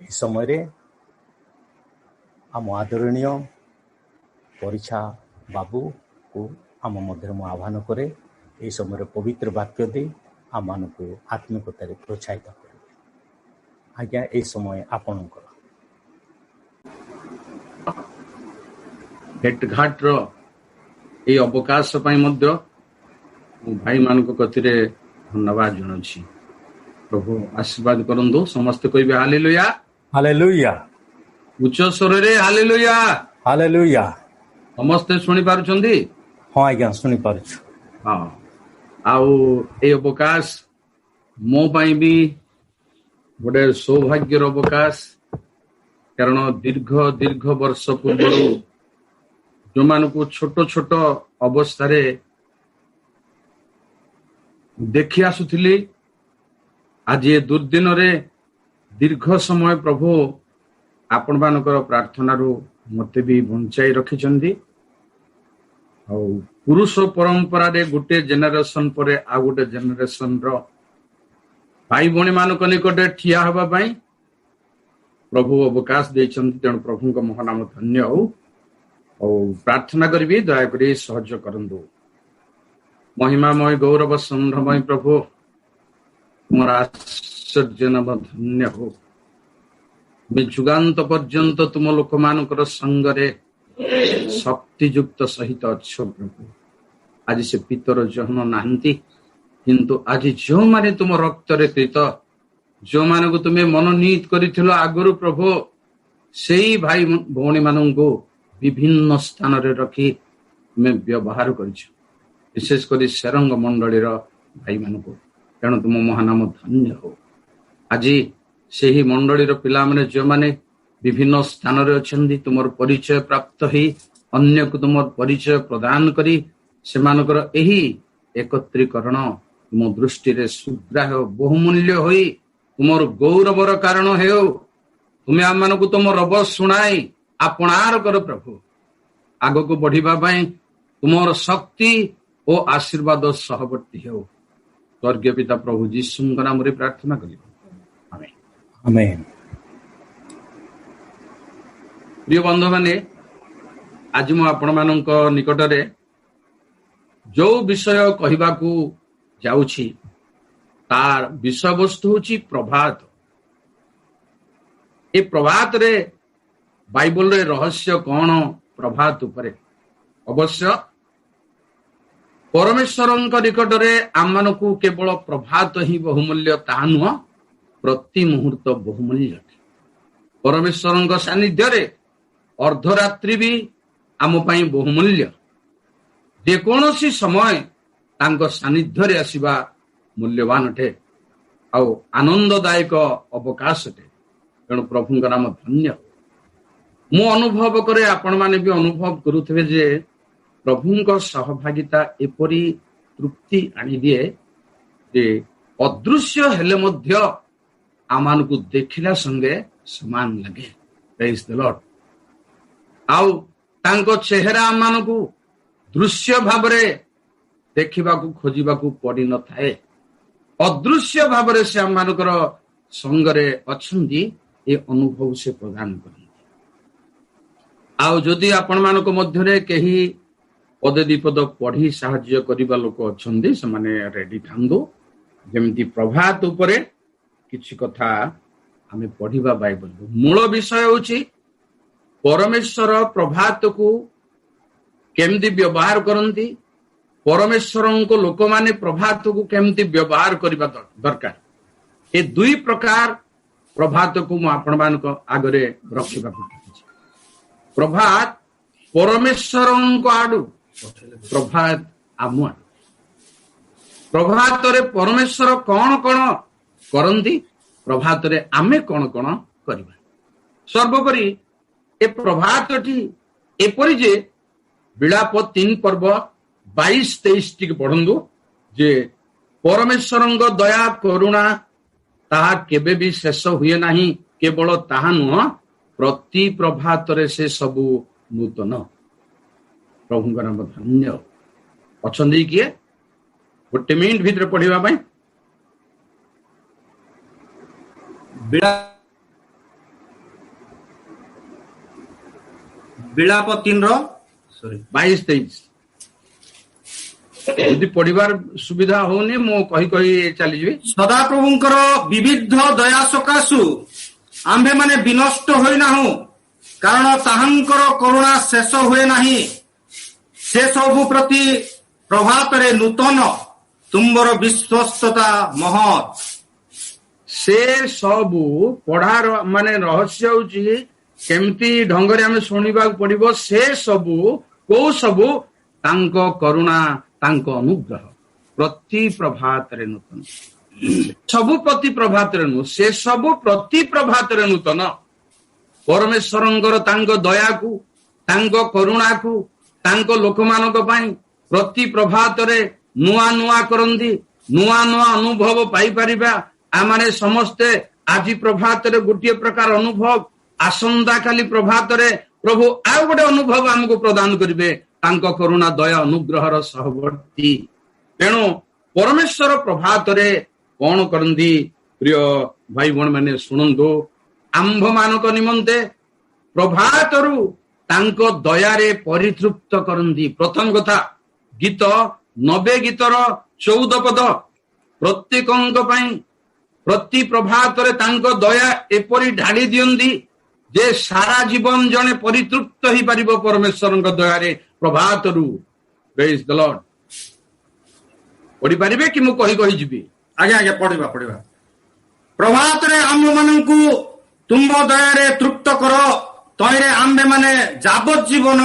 ଏହି ସମୟରେ ଆମ ଆଦରଣୀୟ ପରିଛା ବାବୁକୁ ଆମ ମଧ୍ୟରେ ମୁଁ ଆହ୍ୱାନ କରେ, ଏହି ସମୟରେ ପବିତ୍ର ବାକ୍ୟ ଦେଇ ଆମମାନଙ୍କୁ ଆତ୍ମିକତାରେ ପ୍ରୋତ୍ସାହିତ କରିବେ। ଆଜ୍ଞା, ଏହି ସମୟ ଆପଣଙ୍କର। ଭେଟଘାଟର ଏଇ ଅବକାଶ ପାଇଁ ମଧ୍ୟ ମୁଁ ଭାଇମାନଙ୍କ କତିରେ ଧନ୍ୟବାଦ ଜଣାଉଛି। ପ୍ରଭୁ ଆଶୀର୍ବାଦ କରନ୍ତୁ। ସମସ୍ତେ କହିବେ ହାଲେଲୁୟା। ହାଲେଲୁୟା। ଉଚ୍ଚ ସ୍ୱରରେ ହାଲେଲୁୟା। ହାଲେଲୁୟା। ସମସ୍ତେ ଶୁଣି ପାରୁଛନ୍ତି? ହଁ ଆଜ୍ଞା, ଶୁଣିପାରୁଛୁ। ହଁ, ଆଉ ଏଇ ଅବକାଶ ମୋ ପାଇଁ ବି ଗୋଟେ ସୌଭାଗ୍ୟର ଅବକାଶ, କାରଣ ଦୀର୍ଘ ଦୀର୍ଘ ବର୍ଷ ପୂର୍ବରୁ ଯୋଉମାନଙ୍କୁ ଛୋଟ ଛୋଟ ଅବସ୍ଥାରେ ଦେଖି ଆସୁଥିଲି, ଆଜି ଏ ଦୁର୍ଦିନରେ ଦୀର୍ଘ ସମୟ ପ୍ରଭୁ ଆପଣମାନଙ୍କର ପ୍ରାର୍ଥନାରୁ ମତେ ବି ବଞ୍ଚାଇ ରଖିଛନ୍ତି। ଆଉ ପୁରୁଷ ପରମ୍ପରାରେ ଗୋଟେ ଜେନେରେସନ ପରେ ଆଉ ଗୋଟେ ଜେନେରେସନର ଭାଇ ଭଉଣୀ ମାନଙ୍କ ନିକଟରେ ଠିଆ ହେବା ପାଇଁ ପ୍ରଭୁ ଅବକାଶ ଦେଇଛନ୍ତି। ତେଣୁ ପ୍ରଭୁଙ୍କ ମହାନାମ ଧନ୍ୟ ହଉ। ଆଉ ପ୍ରାର୍ଥନା କରିବି, ଦୟାକରି ସହଯୋଗ କରନ୍ତୁ। ମହିମାମୟ ଗୌରବ ସମ୍ଭ୍ରମୟ ପ୍ରଭୁ, ତୁମର ଆଶ୍ଚର୍ଯ୍ୟ ନାମ ଧନ୍ୟ ହଉ। ତୁମେ ଯୁଗାନ୍ତ ପର୍ଯ୍ୟନ୍ତ ତୁମ ଲୋକମାନଙ୍କର ସଙ୍ଗରେ ଶକ୍ତିଯୁକ୍ତ ସହିତ ଅଛ ପ୍ରଭୁ। ଆଜି ସେ ପିତର ଯୋହନ ନାହାନ୍ତି, କିନ୍ତୁ ଆଜି ଯେଉଁମାନେ ତୁମ ରକ୍ତରେ କ୍ରୀତ, ଯେଉଁମାନଙ୍କୁ ତୁମେ ମନୋନୀତ କରିଥିଲ ଆଗରୁ ପ୍ରଭୁ, ସେଇ ଭାଇ ଭଉଣୀମାନଙ୍କୁ ବିଭିନ୍ନ ସ୍ଥାନରେ ରଖି ତୁମେ ବ୍ୟବହାର କରିଛ, ବିଶେଷ କରି ସେରଙ୍ଗ ମଣ୍ଡଳୀର ଭାଇମାନଙ୍କୁ। ତେଣୁ ତୁମ ମହାନାମ ଧନ୍ୟ ହଉ। ଆଜି ସେହି ମଣ୍ଡଳୀର ପିଲାମାନେ ଯେଉଁମାନେ ବିଭିନ୍ନ ସ୍ଥାନରେ ଅଛନ୍ତି, ତୁମର ପରିଚୟ ପ୍ରାପ୍ତ ହେଇ ଅନ୍ୟକୁ ତୁମର ପରିଚୟ ପ୍ରଦାନ କରି ସେମାନଙ୍କର ଏହି ଏକତ୍ରୀକରଣ ତୁମ ଦୃଷ୍ଟିରେ ସୁଗ୍ରାହ୍ୟ ବହୁମୂଲ୍ୟ ହୋଇ ତୁମର ଗୌରବର କାରଣ ହେଉ। ତୁମେ ଆମମାନଙ୍କୁ ତୁମ ରବ ଶୁଣାଇ ଆପଣାର କର ପ୍ରଭୁ। ଆଗକୁ ବଢିବା ପାଇଁ ତୁମର ଶକ୍ତି ଓ ଆଶୀର୍ବାଦ ସହବର୍ତ୍ତୀ ହେଉ। ସ୍ୱର୍ଗୀୟ ପିତା ପ୍ରଭୁ ଯୀଶୁଙ୍କ ନାମରେ ପ୍ରାର୍ଥନା କରିବୁ, ଆମେନ୍। ଆମେନ୍। ପ୍ରିୟ ବନ୍ଧୁମାନେ, ଆଜି ମୁଁ ଆପଣମାନଙ୍କ ନିକଟରେ ଯୋଉ ବିଷୟ କହିବାକୁ ଯାଉଛି ତାର ବିଷୟବସ୍ତୁ ହଉଛି ପ୍ରଭାତ। ଏ ପ୍ରଭାତରେ ବାଇବଲରେ ରହସ୍ୟ କଣ ପ୍ରଭାତ ଉପରେ? ଅବଶ୍ୟ ପରମେଶ୍ୱରଙ୍କ ନିକଟରେ ଆମମାନଙ୍କୁ କେବଳ ପ୍ରଭାତ ହିଁ ବହୁମୂଲ୍ୟ ତାହା ନୁହଁ, ପ୍ରତି ମୁହୂର୍ତ୍ତ ବହୁମୂଲ୍ୟ ଅଟେ। ପରମେଶ୍ୱରଙ୍କ ସାନ୍ନିଧ୍ୟରେ ଅର୍ଦ୍ଧରାତ୍ରି ବି ଆମ ପାଇଁ ବହୁମୂଲ୍ୟ। ଯେକୌଣସି ସମୟ ତାଙ୍କ ସାନ୍ନିଧ୍ୟରେ ଆସିବା ମୂଲ୍ୟବାନ ଅଟେ ଆଉ ଆନନ୍ଦଦାୟକ ଅବକାଶ ଅଟେ। ତେଣୁ ପ୍ରଭୁଙ୍କ ନାମ ଧନ୍ୟ। ମୁଁ ଅନୁଭବ କରେ, ଆପଣମାନେ ବି ଅନୁଭବ କରୁଥିବେ ଯେ ପ୍ରଭୁଙ୍କ ସହଭାଗିତା ଏପରି ତୃପ୍ତି ଆଣିଦିଏ ଯେ ଅଦୃଶ୍ୟ ହେଲେ ମଧ୍ୟ ଆମମାନଙ୍କୁ ଦେଖିଲା ସଙ୍ଗେ ସମାନ ଲାଗେ। Praise the Lord. ଆଉ ତାଙ୍କ ଚେହେରା ଆମମାନଙ୍କୁ ଦୃଶ୍ୟ ଭାବରେ ଦେଖିବାକୁ ଖୋଜିବାକୁ ପଡିନଥାଏ। ଅଦୃଶ୍ୟ ଭାବରେ ସେ ଆମମାନଙ୍କର ସଙ୍ଗରେ ଅଛନ୍ତି, ଏ ଅନୁଭବ ସେ ପ୍ରଦାନ କରନ୍ତି। ଆଉ ଯଦି ଆପଣମାନଙ୍କ ମଧ୍ୟରେ କେହି ପଦେ ଦି ପଦ ପଢି ସାହାଯ୍ୟ କରିବା ଲୋକ ଅଛନ୍ତି, ସେମାନେ ରେଡି ଥାନ୍ତୁ। ଯେମିତି ପ୍ରଭାତ ଉପରେ କିଛି କଥା ଆମେ ପଢିବା ବାଇବଲରୁ। ମୂଳ ବିଷୟ ହଉଛି ପରମେଶ୍ୱର ପ୍ରଭାତକୁ କେମିତି ବ୍ୟବହାର କରନ୍ତି, ପରମେଶ୍ୱରଙ୍କ ଲୋକମାନେ ପ୍ରଭାତକୁ କେମିତି ବ୍ୟବହାର କରିବା ଦରକାର। ଏ ଦୁଇ ପ୍ରକାର ପ୍ରଭାତକୁ ମୁଁ ଆପଣମାନଙ୍କ ଆଗରେ ରଖିବାକୁ ଚାହୁଁଛି। ପ୍ରଭାତ ପରମେଶ୍ୱରଙ୍କ ଆଡୁ, ପ୍ରଭାତ ଆମ ଆଡୁ। ପ୍ରଭାତରେ ପରମେଶ୍ୱର କଣ କଣ କରନ୍ତି, ପ୍ରଭାତରେ ଆମେ କଣ କଣ କରିବା। ସର୍ବୋପରି ଏ ପ୍ରଭାତଟି ଏପରି ଯେ ବିଳାପ 3 ପର୍ବ 22-23 ଟିକେ ପଢନ୍ତୁ ଯେ ପରମେଶ୍ୱରଙ୍କ ଦୟା କରୁଣା ତାହା କେବେ ବି ଶେଷ ହୁଏ ନାହିଁ। କେବଳ ତାହା ନୁହଁ, ପ୍ରତି ପ୍ରଭାତରେ ସେ ସବୁ ନୂତନ। ପ୍ରଭୁଙ୍କ ନାମ ଧନ୍ୟ। ଅଛନ୍ତି କିଏ ଗୋଟେ ମିନିଟ ଭିତରେ ପଢିବା ପାଇଁ? ବିଳାପ ବିଳାପ 3ର, ସରି। 22, 23। ଯଦି ପଢିବାର ସୁବିଧା ହଉନି, ମୁଁ କହି କହି ଚାଲିଯିବି। ସଦାପ୍ରଭୁଙ୍କର ବିବିଧ ଦୟା ସକାଶୁ ଆମ୍ଭେମାନେ ବିନଷ୍ଟ ହୋଇନାହୁଁ, କାରଣ ତାହାଙ୍କର କରୁଣା ଶେଷ ହୁଏ ନାହିଁ। ସେ ସବୁ ପ୍ରତି ପ୍ରଭାତରେ ନୂତନ, ତୁମ୍ଭର ବିଶ୍ୱସ୍ତତା ମହତ୍। ସେ ସବୁ ପଢାର ମାନେ ରହସ୍ୟ ହଉଛି କେମିତି ଢଙ୍ଗରେ ଆମେ ଶୁଣିବାକୁ ପଡିବ। ସେ ସବୁ କୋଉ ସବୁ? ତାଙ୍କ କରୁଣା, ତାଙ୍କ ଅନୁଗ୍ରହ ପ୍ରତି ପ୍ରଭାତରେ ନୂତନ। ସବୁ ପ୍ରତି ପ୍ରଭାତରେ ନୁହଁ, ସେ ସବୁ ପ୍ରତି ପ୍ରଭାତରେ ନୂତନ। ପରମେଶ୍ୱରଙ୍କର ତାଙ୍କ ଦୟାକୁ, ତାଙ୍କ କରୁଣାକୁ ତାଙ୍କ ଲୋକମାନଙ୍କ ପାଇଁ ପ୍ରତି ପ୍ରଭାତରେ ନୂଆ ନୂଆ କରନ୍ତି। ନୂଆ ନୂଆ ଅନୁଭବ ପାଇପାରିବା ଆମମାନେ ସମସ୍ତେ। ଆଜି ପ୍ରଭାତରେ ଗୋଟିଏ ପ୍ରକାର ଅନୁଭବ, ଆସନ୍ତା କାଲି ପ୍ରଭାତରେ ପ୍ରଭୁ ଆଉ ଗୋଟେ ଅନୁଭବ ଆମକୁ ପ୍ରଦାନ କରିବେ, ତାଙ୍କ କରୁଣା, ଦୟା, ଅନୁଗ୍ରହର ସହବର୍ତ୍ତୀ। ତେଣୁ ପରମେଶ୍ୱର ପ୍ରଭାତରେ କଣ କରନ୍ତି, ପ୍ରିୟ ଭାଇ ଭଉଣୀ ମାନେ, ଶୁଣନ୍ତୁ। ଆମ୍ଭମାନଙ୍କ ନିମନ୍ତେ ପ୍ରଭାତରୁ ତାଙ୍କ ଦୟାରେ ପରିତୃପ୍ତ କରନ୍ତି। ପ୍ରଥମ କଥା, ଗୀତ 90 ଗୀତର 14 ପଦ। ପ୍ରତ୍ୟେକଙ୍କ ପାଇଁ ପ୍ରତି ପ୍ରଭାତରେ ତାଙ୍କ ଦୟା ଏପରି ଢାଳି ଦିଅନ୍ତି ଯେ ସାରା ଜୀବନ ଜଣେ ପରିତୃପ୍ତ ହେଇପାରିବ ପରମେଶ୍ୱରଙ୍କ ଦୟାରେ ପ୍ରଭାତରୁ। Praise the Lord. ପଢିପାରିବେ କି ମୁଁ କହି କହି ଯିବି? ଆଜ୍ଞା, ପଢିବା, ପଢିବା। ପ୍ରଭାତରେ ଆମ୍ଭମାନଙ୍କୁ ତୁମ୍ଭ ଦୟାରେ ତୃପ୍ତ କର, ତହିଁରେ ଆମ୍ଭେମାନେ ଯାବଜ୍ଜୀବନ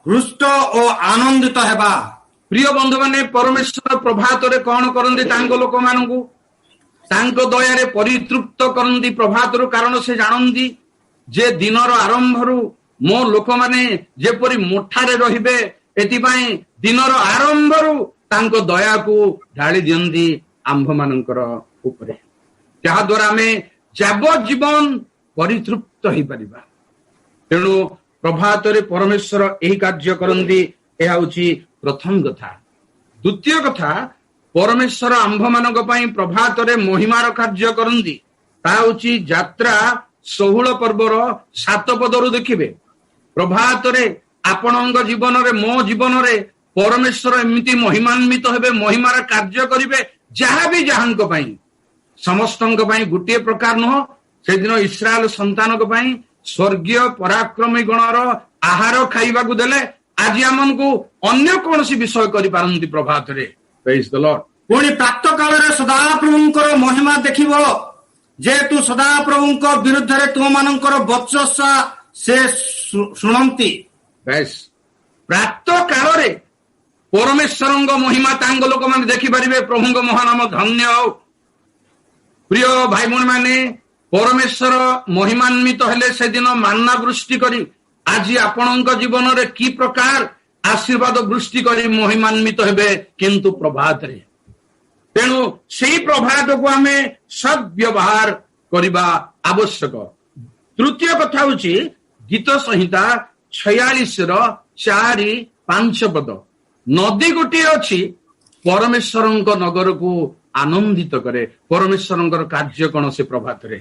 ହୃଷ୍ଟ ଓ ଆନନ୍ଦିତ ହେବା। ପ୍ରିୟ ବନ୍ଧୁମାନେ, ପରମେଶ୍ୱର ପ୍ରଭାତରେ କଣ କରନ୍ତି? ତାଙ୍କ ଲୋକମାନଙ୍କୁ ତାଙ୍କ ଦୟାରେ ପରିତୃପ୍ତ କରନ୍ତି ପ୍ରଭାତରୁ। କାରଣ ସେ ଜାଣନ୍ତି ଯେ ଦିନର ଆରମ୍ଭରୁ ମୋ ଲୋକମାନେ ଯେପରି ମୁଠାରେ ରହିବେ, ଏଥିପାଇଁ ଦିନର ଆରମ୍ଭରୁ ତାଙ୍କ ଦୟାକୁ ଢାଳି ଦିଅନ୍ତି ଆମ୍ଭମାନଙ୍କର ଉପରେ, ଯାହାଦ୍ୱାରା ଆମେ ଯାବଜୀବନ ପରିତୃପ୍ତ ହେଇପାରିବା। ତେଣୁ ପ୍ରଭାତରେ ପରମେଶ୍ୱର ଏହି କାର୍ଯ୍ୟ କରନ୍ତି। ଏହା ହଉଛି ପ୍ରଥମ କଥା। ଦ୍ୱିତୀୟ କଥା, ପରମେଶ୍ୱର ଆମ୍ଭମାନଙ୍କ ପାଇଁ ପ୍ରଭାତରେ ମହିମାର କାର୍ଯ୍ୟ କରନ୍ତି। ତାହା ହଉଛି ଯାତ୍ରା 16 ପର୍ବର 7 ପଦରୁ ଦେଖିବେ। ପ୍ରଭାତରେ ଆପଣଙ୍କ ଜୀବନରେ, ମୋ ଜୀବନରେ ପରମେଶ୍ୱର ଏମିତି ମହିମାନ୍ବିତ ହେବେ, ମହିମାର କାର୍ଯ୍ୟ କରିବେ, ଯାହା ବି ଯାହାଙ୍କ ପାଇଁ। ସମସ୍ତଙ୍କ ପାଇଁ ଗୋଟିଏ ପ୍ରକାର ନୁହଁ। ସେଦିନ ଇସ୍ରାଏଲ ସନ୍ତାନଙ୍କ ପାଇଁ ସ୍ୱର୍ଗୀୟ ପରାକ୍ରମୀ ଗଣର ଆହାର ଖାଇବାକୁ ଦେଲେ, ଆଜି ଆମକୁ ଅନ୍ୟ କୌଣସି ବିଷୟ କରିପାରନ୍ତି ପ୍ରଭାତରେ। Praise the Lord. ପୁଣି ପ୍ରାତଃ କାଳରେ ସଦାପ୍ରଭୁଙ୍କର ମହିମା ଦେଖିବ, ଯେହେତୁ ସଦାପ୍ରଭୁଙ୍କ ବିରୁଦ୍ଧରେ ତୁମମାନଙ୍କର ବଚସା ସେ ଶୁଣନ୍ତି। ବେଶ, ପ୍ରାତଃ କାଳରେ ପରମେଶ୍ୱରଙ୍କ ମହିମା ତାଙ୍କ ଲୋକମାନେ ଦେଖିପାରିବେ। ପ୍ରଭୁଙ୍କ ମହାନାମ ଧନ୍ୟ ହଉ। ପ୍ରିୟ ଭାଇ ଭଉଣୀ ମାନେ, ପରମେଶ୍ୱର ମହିମାନ୍ବିତ ହେଲେ ସେଦିନ ମାନ୍ନା ବୃଷ୍ଟି କରି, ଆଜି ଆପଣଙ୍କ ଜୀବନରେ କି ପ୍ରକାର ଆଶୀର୍ବାଦ ବୃଷ୍ଟି କରି ମହିମାନ୍ବିତ ହେବେ, କିନ୍ତୁ ପ୍ରଭାତରେ। ତେଣୁ ସେଇ ପ୍ରଭାତକୁ ଆମେ ସଦ୍ବ୍ୟବହାର କରିବା ଆବଶ୍ୟକ। ତୃତୀୟ କଥା ହଉଛି ଗୀତ ସଂହିତା 46ର 4, 5 ପଦ। ନଦୀ ଗୋଟିଏ ଅଛି, ପରମେଶ୍ୱରଙ୍କ ନଗରକୁ ଆନନ୍ଦିତ କରେ। ପରମେଶ୍ୱରଙ୍କର କାର୍ଯ୍ୟ କଣ ସେ ପ୍ରଭାତରେ?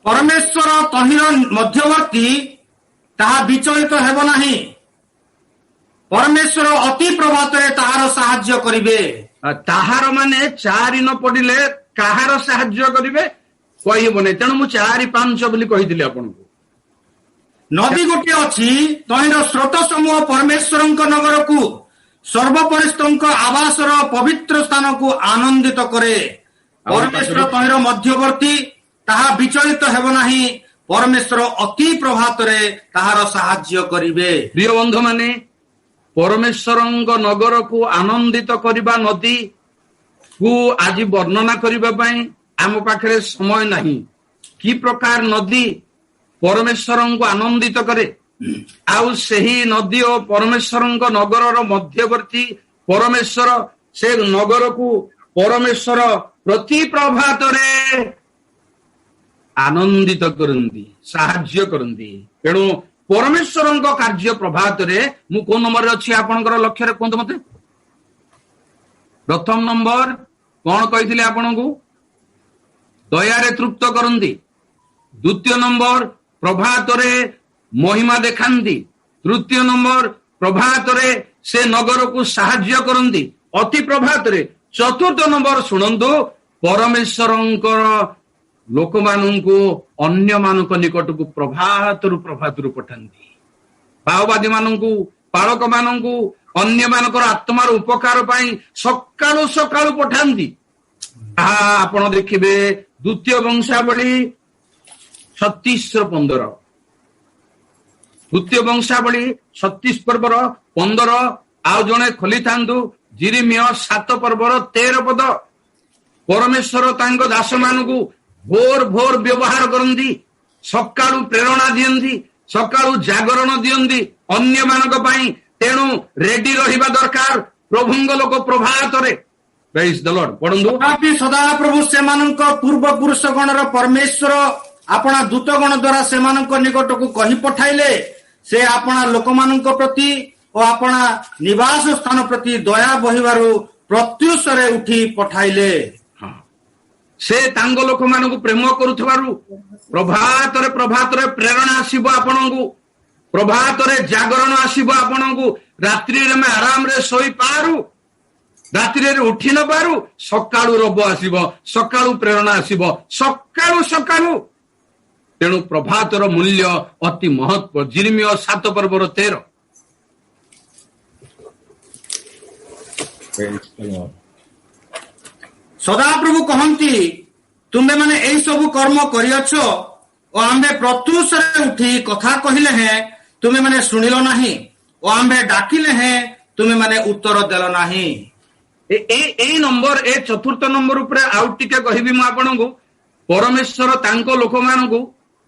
ପରମେଶ୍ୱର ତହିଁର ମଧ୍ୟବର୍ତ୍ତୀ, ତାହା ବିଚଳିତ ହେବ ନାହିଁ। ପରମେଶ୍ୱର ଅତି ପ୍ରଭାତରେ ତାହାର ସାହାଯ୍ୟ କରିବେ। ତାହାର ମାନେ 4 ନ ପଡିଲେ କାହାର ସାହାଯ୍ୟ କରିବେ କହିହେବନି। ତେଣୁ ମୁଁ 4, 5 ବୋଲି କହିଥିଲି ଆପଣଙ୍କୁ। ନଦୀ ଗୋଟିଏ ଅଛି, ତହିଁର ସ୍ରୋତ ସମୂହ ପରମେଶ୍ୱରଙ୍କ ନଗରକୁ, ସର୍ବୋପରିସ୍ଥଙ୍କ ଆବାସର ପବିତ୍ର ସ୍ଥାନକୁ ଆନନ୍ଦିତ କରେ। ପରମେଶ୍ୱର ତହିଁର ମଧ୍ୟବର୍ତ୍ତୀ, ତାହା ବିଚଳିତ ହେବ ନାହିଁ। ପରମେଶ୍ୱର ଅତି ପ୍ରଭାତରେ ତାହାର ସାହାଯ୍ୟ କରିବେ। ପ୍ରିୟ ବନ୍ଧୁମାନେ, ପରମେଶ୍ୱରଙ୍କ ନଗରକୁ ଆନନ୍ଦିତ କରିବା ନଦୀ କୁ ଆଜି ବର୍ଣ୍ଣନା କରିବା ପାଇଁ ଆମ ପାଖରେ ସମୟ ନାହିଁ। କି ପ୍ରକାର ନଦୀ ପରମେଶ୍ୱରଙ୍କୁ ଆନନ୍ଦିତ କରେ, ଆଉ ସେହି ନଦୀ ଓ ପରମେଶ୍ୱରଙ୍କ ନଗରର ମଧ୍ୟବର୍ତ୍ତୀ ପରମେଶ୍ୱର, ସେ ନଗରକୁ ପରମେଶ୍ୱର ପ୍ରତି ପ୍ରଭାତରେ ଆନନ୍ଦିତ କରନ୍ତି, ସାହାଯ୍ୟ କରନ୍ତି। ତେଣୁ ପରମେଶ୍ୱରଙ୍କ କାର୍ଯ୍ୟ ପ୍ରଭାତରେ। ମୁଁ କୋଉ ନମ୍ବରରେ ଅଛି ଆପଣଙ୍କର ଲକ୍ଷ୍ୟରେ, କୁହନ୍ତୁ ମତେ। ପ୍ରଥମ ନମ୍ବର କଣ କହିଥିଲି ଆପଣଙ୍କୁ? ଦୟାରେ ତୃପ୍ତ କରନ୍ତି। ଦ୍ୱିତୀୟ ନମ୍ବର, ପ୍ରଭାତରେ ମହିମା ଦେଖାନ୍ତି। ତୃତୀୟ ନମ୍ବର, ପ୍ରଭାତରେ ସେ ନଗରକୁ ସାହାଯ୍ୟ କରନ୍ତି, ଅତି ପ୍ରଭାତରେ। ଚତୁର୍ଥ ନମ୍ବର ଶୁଣନ୍ତୁ, ପରମେଶ୍ୱରଙ୍କର ଲୋକମାନଙ୍କୁ ଅନ୍ୟମାନଙ୍କ ନିକଟକୁ ପ୍ରଭାତରୁ ପ୍ରଭାତରୁ ପଠାନ୍ତି। ମାଓବାଦୀ ମାନଙ୍କୁ, ପାଳକ ମାନଙ୍କୁ, ଅନ୍ୟମାନଙ୍କର ଆତ୍ମାର ଉପକାର ପାଇଁ ସକାଳୁ ସକାଳୁ ପଠାନ୍ତି। ତାହା ଆପଣ ଦେଖିବେ ଦ୍ୱିତୀୟ ବଂଶାବଳୀ 36:15, ଦ୍ୱିତୀୟ ବଂଶାବଳୀ 36 ପର୍ବର 15। ଆଉ ଜଣେ ଖୋଲିଥାନ୍ତୁ ଯିରିମିୟ 7 ପର୍ବର 13 ପଦ। ପରମେଶ୍ୱର ତାଙ୍କ ଦାସମାନଙ୍କୁ ଭୋର ଭୋର ବ୍ୟବହାର କରନ୍ତି, ସକାଳୁ ପ୍ରେରଣା ଦିଅନ୍ତି, ସକାଳୁ ଜାଗରଣ ଦିଅନ୍ତି ଅନ୍ୟମାନଙ୍କ ପାଇଁ। ତେଣୁ ରେଡି ରହିବା ଦରକାର ପ୍ରଭୁଙ୍କ ଲୋକ ପ୍ରଭାତରେ। Praise the Lord. ପଢନ୍ତୁ। ତଥାପି ସଦାପ୍ରଭୁ ସେମାନଙ୍କ ପୂର୍ବ ପୁରୁଷ ଗଣର ପରମେଶ୍ୱର ଆପଣା ଦୂତଗଣ ଦ୍ୱାରା ସେମାନଙ୍କ ନିକଟକୁ କହି ପଠାଇଲେ, ସେ ଆପଣା ଲୋକମାନଙ୍କ ପ୍ରତି ଓ ଆପଣା ନିବାସ ସ୍ଥାନ ପ୍ରତି ଦୟା ବହିବାରୁ ପ୍ରତ୍ୟୁଷରେ ଉଠି ପଠାଇଲେ। ହଁ, ସେ ତାଙ୍କ ଲୋକମାନଙ୍କୁ ପ୍ରେମ କରୁଥିବାରୁ ପ୍ରଭାତରେ ପ୍ରଭାତରେ ପ୍ରେରଣା ଆସିବ ଆପଣଙ୍କୁ, ପ୍ରଭାତରେ ଜାଗରଣ ଆସିବ ଆପଣଙ୍କୁ। ରାତ୍ରିରେ ଆମେ ଆରାମରେ ଶୋଇପାରୁ, ରାତ୍ରିରେ ଉଠି ନ ପାରୁ, ସକାଳୁ ରବ ଆସିବ, ସକାଳୁ ପ୍ରେରଣା ଆସିବ, ସକାଳୁ ସକାଳୁ। ତେଣୁ ପ୍ରଭାତର ମୂଲ୍ୟ ଅତି ମହତ୍ଵ। ଯିରିମିୟ 7 ପର୍ବର 13। ସଦାପ୍ରଭୁ କହନ୍ତି, ତୁମ୍ଭେମାନେ ଏହି ସବୁ କର୍ମ କରିଅଛ ଓ ଆମ୍ଭେ ପ୍ରତ୍ୟୁଷରେ ଉଠି କଥା କହିଲେ ହେଁ ତୁମେମାନେ ଶୁଣିଲ ନାହିଁ, ଓ ଆମ୍ଭେ ଡାକିଲେ ହେଁ ତୁମେମାନେ ଉତ୍ତର ଦେଲ ନାହିଁ। ଏଇ ନମ୍ବର, ଏ ଚତୁର୍ଥ ନମ୍ବର ଉପରେ ଆଉ ଟିକେ କହିବି ମୁଁ ଆପଣଙ୍କୁ। ପରମେଶ୍ୱର ତାଙ୍କ ଲୋକମାନଙ୍କୁ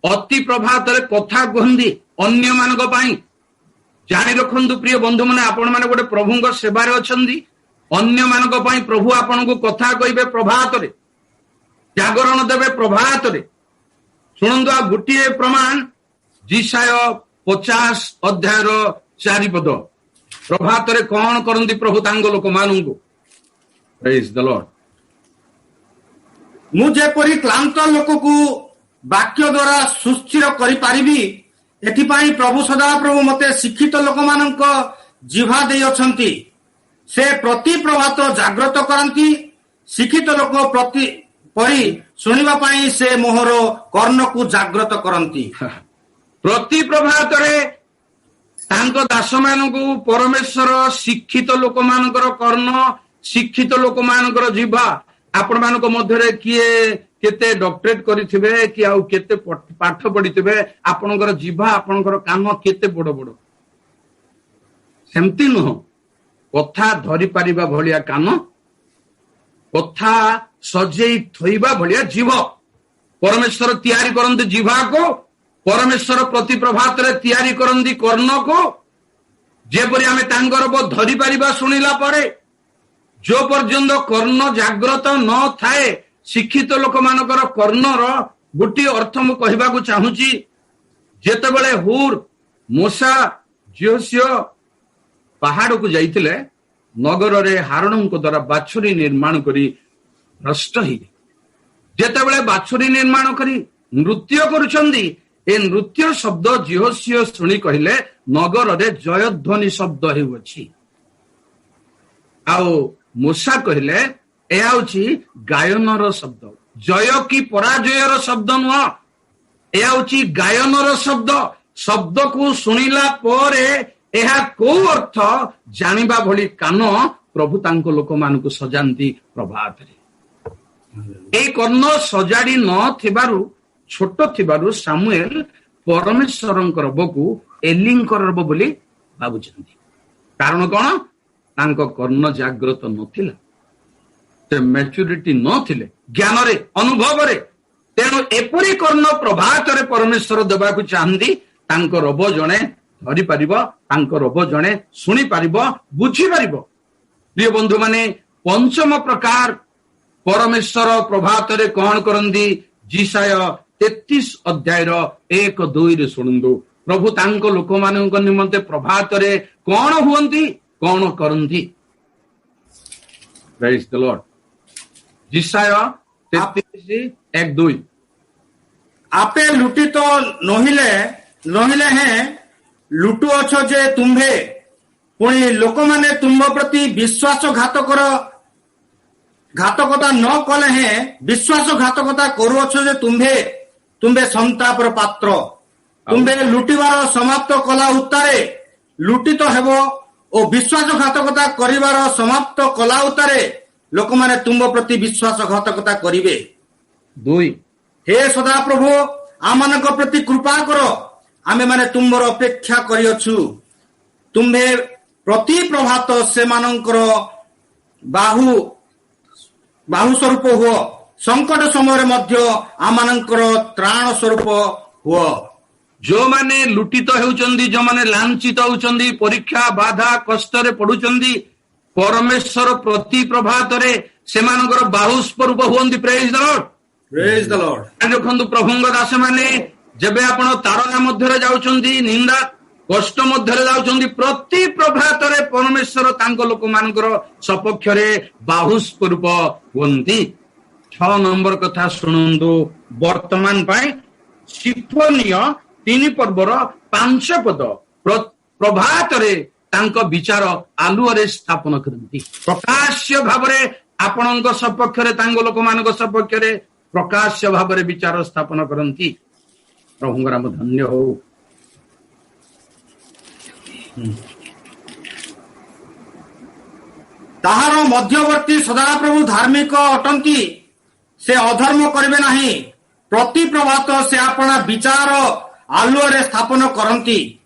ଅତି ପ୍ରଭାତରେ କଥା କୁହନ୍ତି ଅନ୍ୟମାନଙ୍କ ପାଇଁ। ଜାଣି ରଖନ୍ତୁ ପ୍ରିୟ ବନ୍ଧୁମାନେ, ଆପଣମାନେ ଗୋଟେ ପ୍ରଭୁଙ୍କ ସେବାରେ ଅଛନ୍ତି, ଅନ୍ୟମାନଙ୍କ ପାଇଁ ପ୍ରଭୁ ଆପଣଙ୍କୁ କଥା କହିବେ ପ୍ରଭାତରେ, ଜାଗରଣ ଦେବେ ପ୍ରଭାତରେ। ଶୁଣନ୍ତୁ ଆଉ ଗୋଟିଏ ପ୍ରମାଣ, ଯିଶାଇୟ 50 ଅଧ୍ୟାୟର 4 ପଦ। ପ୍ରଭାତରେ କଣ କରନ୍ତି ପ୍ରଭୁ ତାଙ୍କ ଲୋକମାନଙ୍କୁ? Praise the Lord. ମୁଁ ଯେପରି କ୍ଳାନ୍ତ ଲୋକକୁ ବାକ୍ୟ ଦ୍ୱାରା ସୁସ୍ଥିର କରିପାରିବି, ଏଥିପାଇଁ ପ୍ରଭୁ ସଦାପ୍ରଭୁ ମତେ ଶିକ୍ଷିତ ଲୋକମାନଙ୍କ ଜିଭା ଦେଇଅଛନ୍ତି। ସେ ପ୍ରତି ପ୍ରଭାତ ଜାଗ୍ରତ କରନ୍ତି, ଶିକ୍ଷିତ ଲୋକ ପ୍ରତି ପରି ଶୁଣିବା ପାଇଁ ସେ ମୋହର କର୍ଣ୍ଣକୁ ଜାଗ୍ରତ କରନ୍ତି। ପ୍ରତି ପ୍ରଭାତରେ ତାଙ୍କ ଦାସମାନଙ୍କୁ ପରମେଶ୍ୱର ଶିକ୍ଷିତ ଲୋକମାନଙ୍କର କର୍ଣ୍ଣ, ଶିକ୍ଷିତ ଲୋକମାନଙ୍କର ଜିଭା। ଆପଣମାନଙ୍କ ମଧ୍ୟରେ କିଏ କେତେ ଡକ୍ଟରେଟ କରିଥିବେ କି ଆଉ କେତେ ପାଠ ପଢିଥିବେ, ଆପଣଙ୍କର ଜିଭା, ଆପଣଙ୍କର କାନ କେତେ ବଡ ବଡ, ସେମିତି ନୁହଁ। କଥା ଧରିପାରିବା ଭଳିଆ କାନ, କଥା ସଜେଇ ଥୋଇବା ଭଳିଆ ଜିଭ। ପରମେଶ୍ୱର ତିଆରି କରନ୍ତି ଜିଭାକୁ, ପରମେଶ୍ୱର ପ୍ରତି ପ୍ରଭାତରେ ତିଆରି କରନ୍ତି କର୍ଣ୍ଣକୁ, ଯେପରି ଆମେ ତାଙ୍କର ଧରିପାରିବା ଶୁଣିଲା ପରେ। ଯୋଉ ପର୍ଯ୍ୟନ୍ତ କର୍ଣ୍ଣ ଜାଗ୍ରତ ନଥାଏ, ଶିକ୍ଷିତ ଲୋକମାନଙ୍କର କର୍ଣ୍ଣର ଗୋଟିଏ ଅର୍ଥ ମୁଁ କହିବାକୁ ଚାହୁଁଛି। ଯେତେବେଳେ ହୁର, ମୋଶା, ଯିହୋଶୂୟ ପାହାଡକୁ ଯାଇଥିଲେ, ନଗରରେ ହାରଣଙ୍କ ଦ୍ୱାରା ବାଛୁରୀ ନିର୍ମାଣ କରି ଭ୍ରଷ୍ଟ ହେଇଯାଏ। ଯେତେବେଳେ ବାଛୁରୀ ନିର୍ମାଣ କରି ନୃତ୍ୟ କରୁଛନ୍ତି, ଏ ନୃତ୍ୟ ଶବ୍ଦ ଯିହୋଶୂୟ ଶୁଣି କହିଲେ, ନଗରରେ ଜୟଧ୍ୱନି ଶବ୍ଦ ହେଉଅଛି। ଆଉ ମୋଶା କହିଲେ, ଏହା ହଉଛି ଗାୟନର ଶବ୍ଦ, ଜୟ କି ପରାଜୟର ଶବ୍ଦ ନୁହଁ, ଏହା ହଉଛି ଗାୟନର ଶବ୍ଦ। ଶବ୍ଦକୁ ଶୁଣିଲା ପରେ ଏହା କୋଉ ଅର୍ଥ ଜାଣିବା ଭଳି କାନ ପ୍ରଭୁ ତାଙ୍କ ଲୋକମାନଙ୍କୁ ସଜାନ୍ତି ପ୍ରଭାତରେ। ଏଇ କର୍ଣ୍ଣ ସଜାଡି ନଥିବାରୁ, ଛୋଟ ଥିବାରୁ ସାମୁଏଲ ପରମେଶ୍ୱରଙ୍କ ରବକୁ ଏଲିଙ୍କର ରବ ବୋଲି ଭାବୁଛନ୍ତି। କାରଣ କଣ? ତାଙ୍କ କର୍ଣ୍ଣ ଜାଗ୍ରତ ନଥିଲା, ସେ ମ୍ୟାଚୁରିଟି ନଥିଲେ ଜ୍ଞାନରେ, ଅନୁଭବରେ। ତେଣୁ ଏପରି କର୍ଣ୍ଣ ପ୍ରଭାତରେ ପରମେଶ୍ୱର ଦେବାକୁ ଚାହାନ୍ତି, ତାଙ୍କ ରବ ଜଣେ ଧରିପାରିବ, ତାଙ୍କ ରବ ଜଣେ ଶୁଣିପାରିବ, ବୁଝିପାରିବ। ପ୍ରିୟ ବନ୍ଧୁମାନେ, ପଞ୍ଚମ ପ୍ରକାର ପରମେଶ୍ୱର ପ୍ରଭାତରେ କଣ କରନ୍ତି? ଯିଶାଇୟ 33 ଅଧ୍ୟାୟର 1-2 ଶୁଣନ୍ତୁ। ପ୍ରଭୁ ତାଙ୍କ ଲୋକମାନଙ୍କ ନିମନ୍ତେ ପ୍ରଭାତରେ କଣ ହୁଅନ୍ତି, କଣ କରନ୍ତି? Praise the Lord. ଯିଶାଇୟ 33:1-2। ଆପେ ଲୁଟିତ ନୋହିଲେ ନୋହିଲେ ହେଁ ଲୁଟୁଅଛ ଯେ ତୁମ୍ଭେ, ପୁଣି ଲୋକମାନେ ତୁମ୍ଭ ପ୍ରତି ବିଶ୍ୱାସଘାତକର ଘାତକତା ନ କଲେ ହେଁ ବିଶ୍ୱାସଘାତକତା କରୁଅଛ ଯେ ତୁମ୍ଭେ, ତୁମ୍ଭେ ସନ୍ତାପର ପାତ୍ର। ତୁମ୍ଭେ ଲୁଟିବାର ସମାପ୍ତ କଲା ଉତ୍ତାରେ ଲୁଟିତ ହେବ ଓ ବିଶ୍ୱାସଘାତକତା କରିବାର ସମାପ୍ତ କଲା ଉତ୍ତାରେ ଲୋକମାନେ ତୁମ୍ଭ ପ୍ରତି ବିଶ୍ୱାସଘାତକତା କରିବେ। 2। ହେ ସଦାପ୍ରଭୁ, ଆମମାନଙ୍କ ପ୍ରତି କୃପା କର, ଆମେମାନେ ତୁମ୍ଭର ଅପେକ୍ଷା କରିଅଛୁ। ତୁମ୍ଭେ ପ୍ରତି ପ୍ରଭାତ ସେମାନଙ୍କର ବାହୁ ବାହୁ ସ୍ୱରୂପ ହୁଅ, ସଙ୍କଟ ସମୟରେ ମଧ୍ୟ ଆମମାନଙ୍କର ତ୍ରାଣ ସ୍ୱରୂପ ହୁଅ। ଯୋଉମାନେ ଲୁଟିତ ହେଉଛନ୍ତି, ଯୋଉମାନେ ଲାଞ୍ଚିତ ହେଉଛନ୍ତି, ପରୀକ୍ଷା ବାଧା କଷ୍ଟରେ ପଡୁଛନ୍ତି, ପରମେଶ୍ୱର ପ୍ରତି ପ୍ରଭାତରେ ସେମାନଙ୍କର ବାହୁ ସ୍ୱରୂପ ହୁଅନ୍ତି। Praise the Lord. Praise the Lord. ଦେଖନ୍ତୁ ପ୍ରଭୁଙ୍କ ଦାସ ମାନେ, ଯେବେ ଆପଣ ତାଡ଼ନା ମଧ୍ୟରେ ଯାଉଛନ୍ତି, ନିନ୍ଦା କଷ୍ଟ ମଧ୍ୟରେ ଯାଉଛନ୍ତି, ପ୍ରତି ପ୍ରଭାତରେ ପରମେଶ୍ୱର ତାଙ୍କ ଲୋକମାନଙ୍କର ସପକ୍ଷରେ ବାହୁ ସ୍ୱରୂପ ହୁଅନ୍ତି। 6 ନମ୍ବର କଥା ଶୁଣନ୍ତୁ ବର୍ତ୍ତମାନ ପାଇଁ। ସିଫନୀୟ 3 ପର୍ବର 5 ପଦ, ପ୍ରଭାତରେ ତାଙ୍କ ବିଚାର ଆଲୁଅରେ ସ୍ଥାପନ କରନ୍ତି। ପ୍ରକାଶ୍ୟ ଭାବରେ ଆପଣଙ୍କ ସପକ୍ଷରେ, ତାଙ୍କ ଲୋକମାନଙ୍କ ସପକ୍ଷରେ ପ୍ରକାଶ୍ୟ ଭାବରେ ବିଚାର ସ୍ଥାପନ କରନ୍ତି। ପ୍ରଭୁଙ୍କର ନାମ ଧନ୍ୟ ହଉ। ତାହାର ମଧ୍ୟବର୍ତ୍ତୀ ସଦାପ୍ରଭୁ ଧାର୍ମିକ ଅଟନ୍ତି, ସେ ଅଧର୍ମ କରିବେ ନାହିଁ। ପ୍ରତି ପ୍ରଭାତ ସେ ଆପଣା ବିଚାର ଆଲୁଅରେ ସ୍ଥାପନ କରନ୍ତି।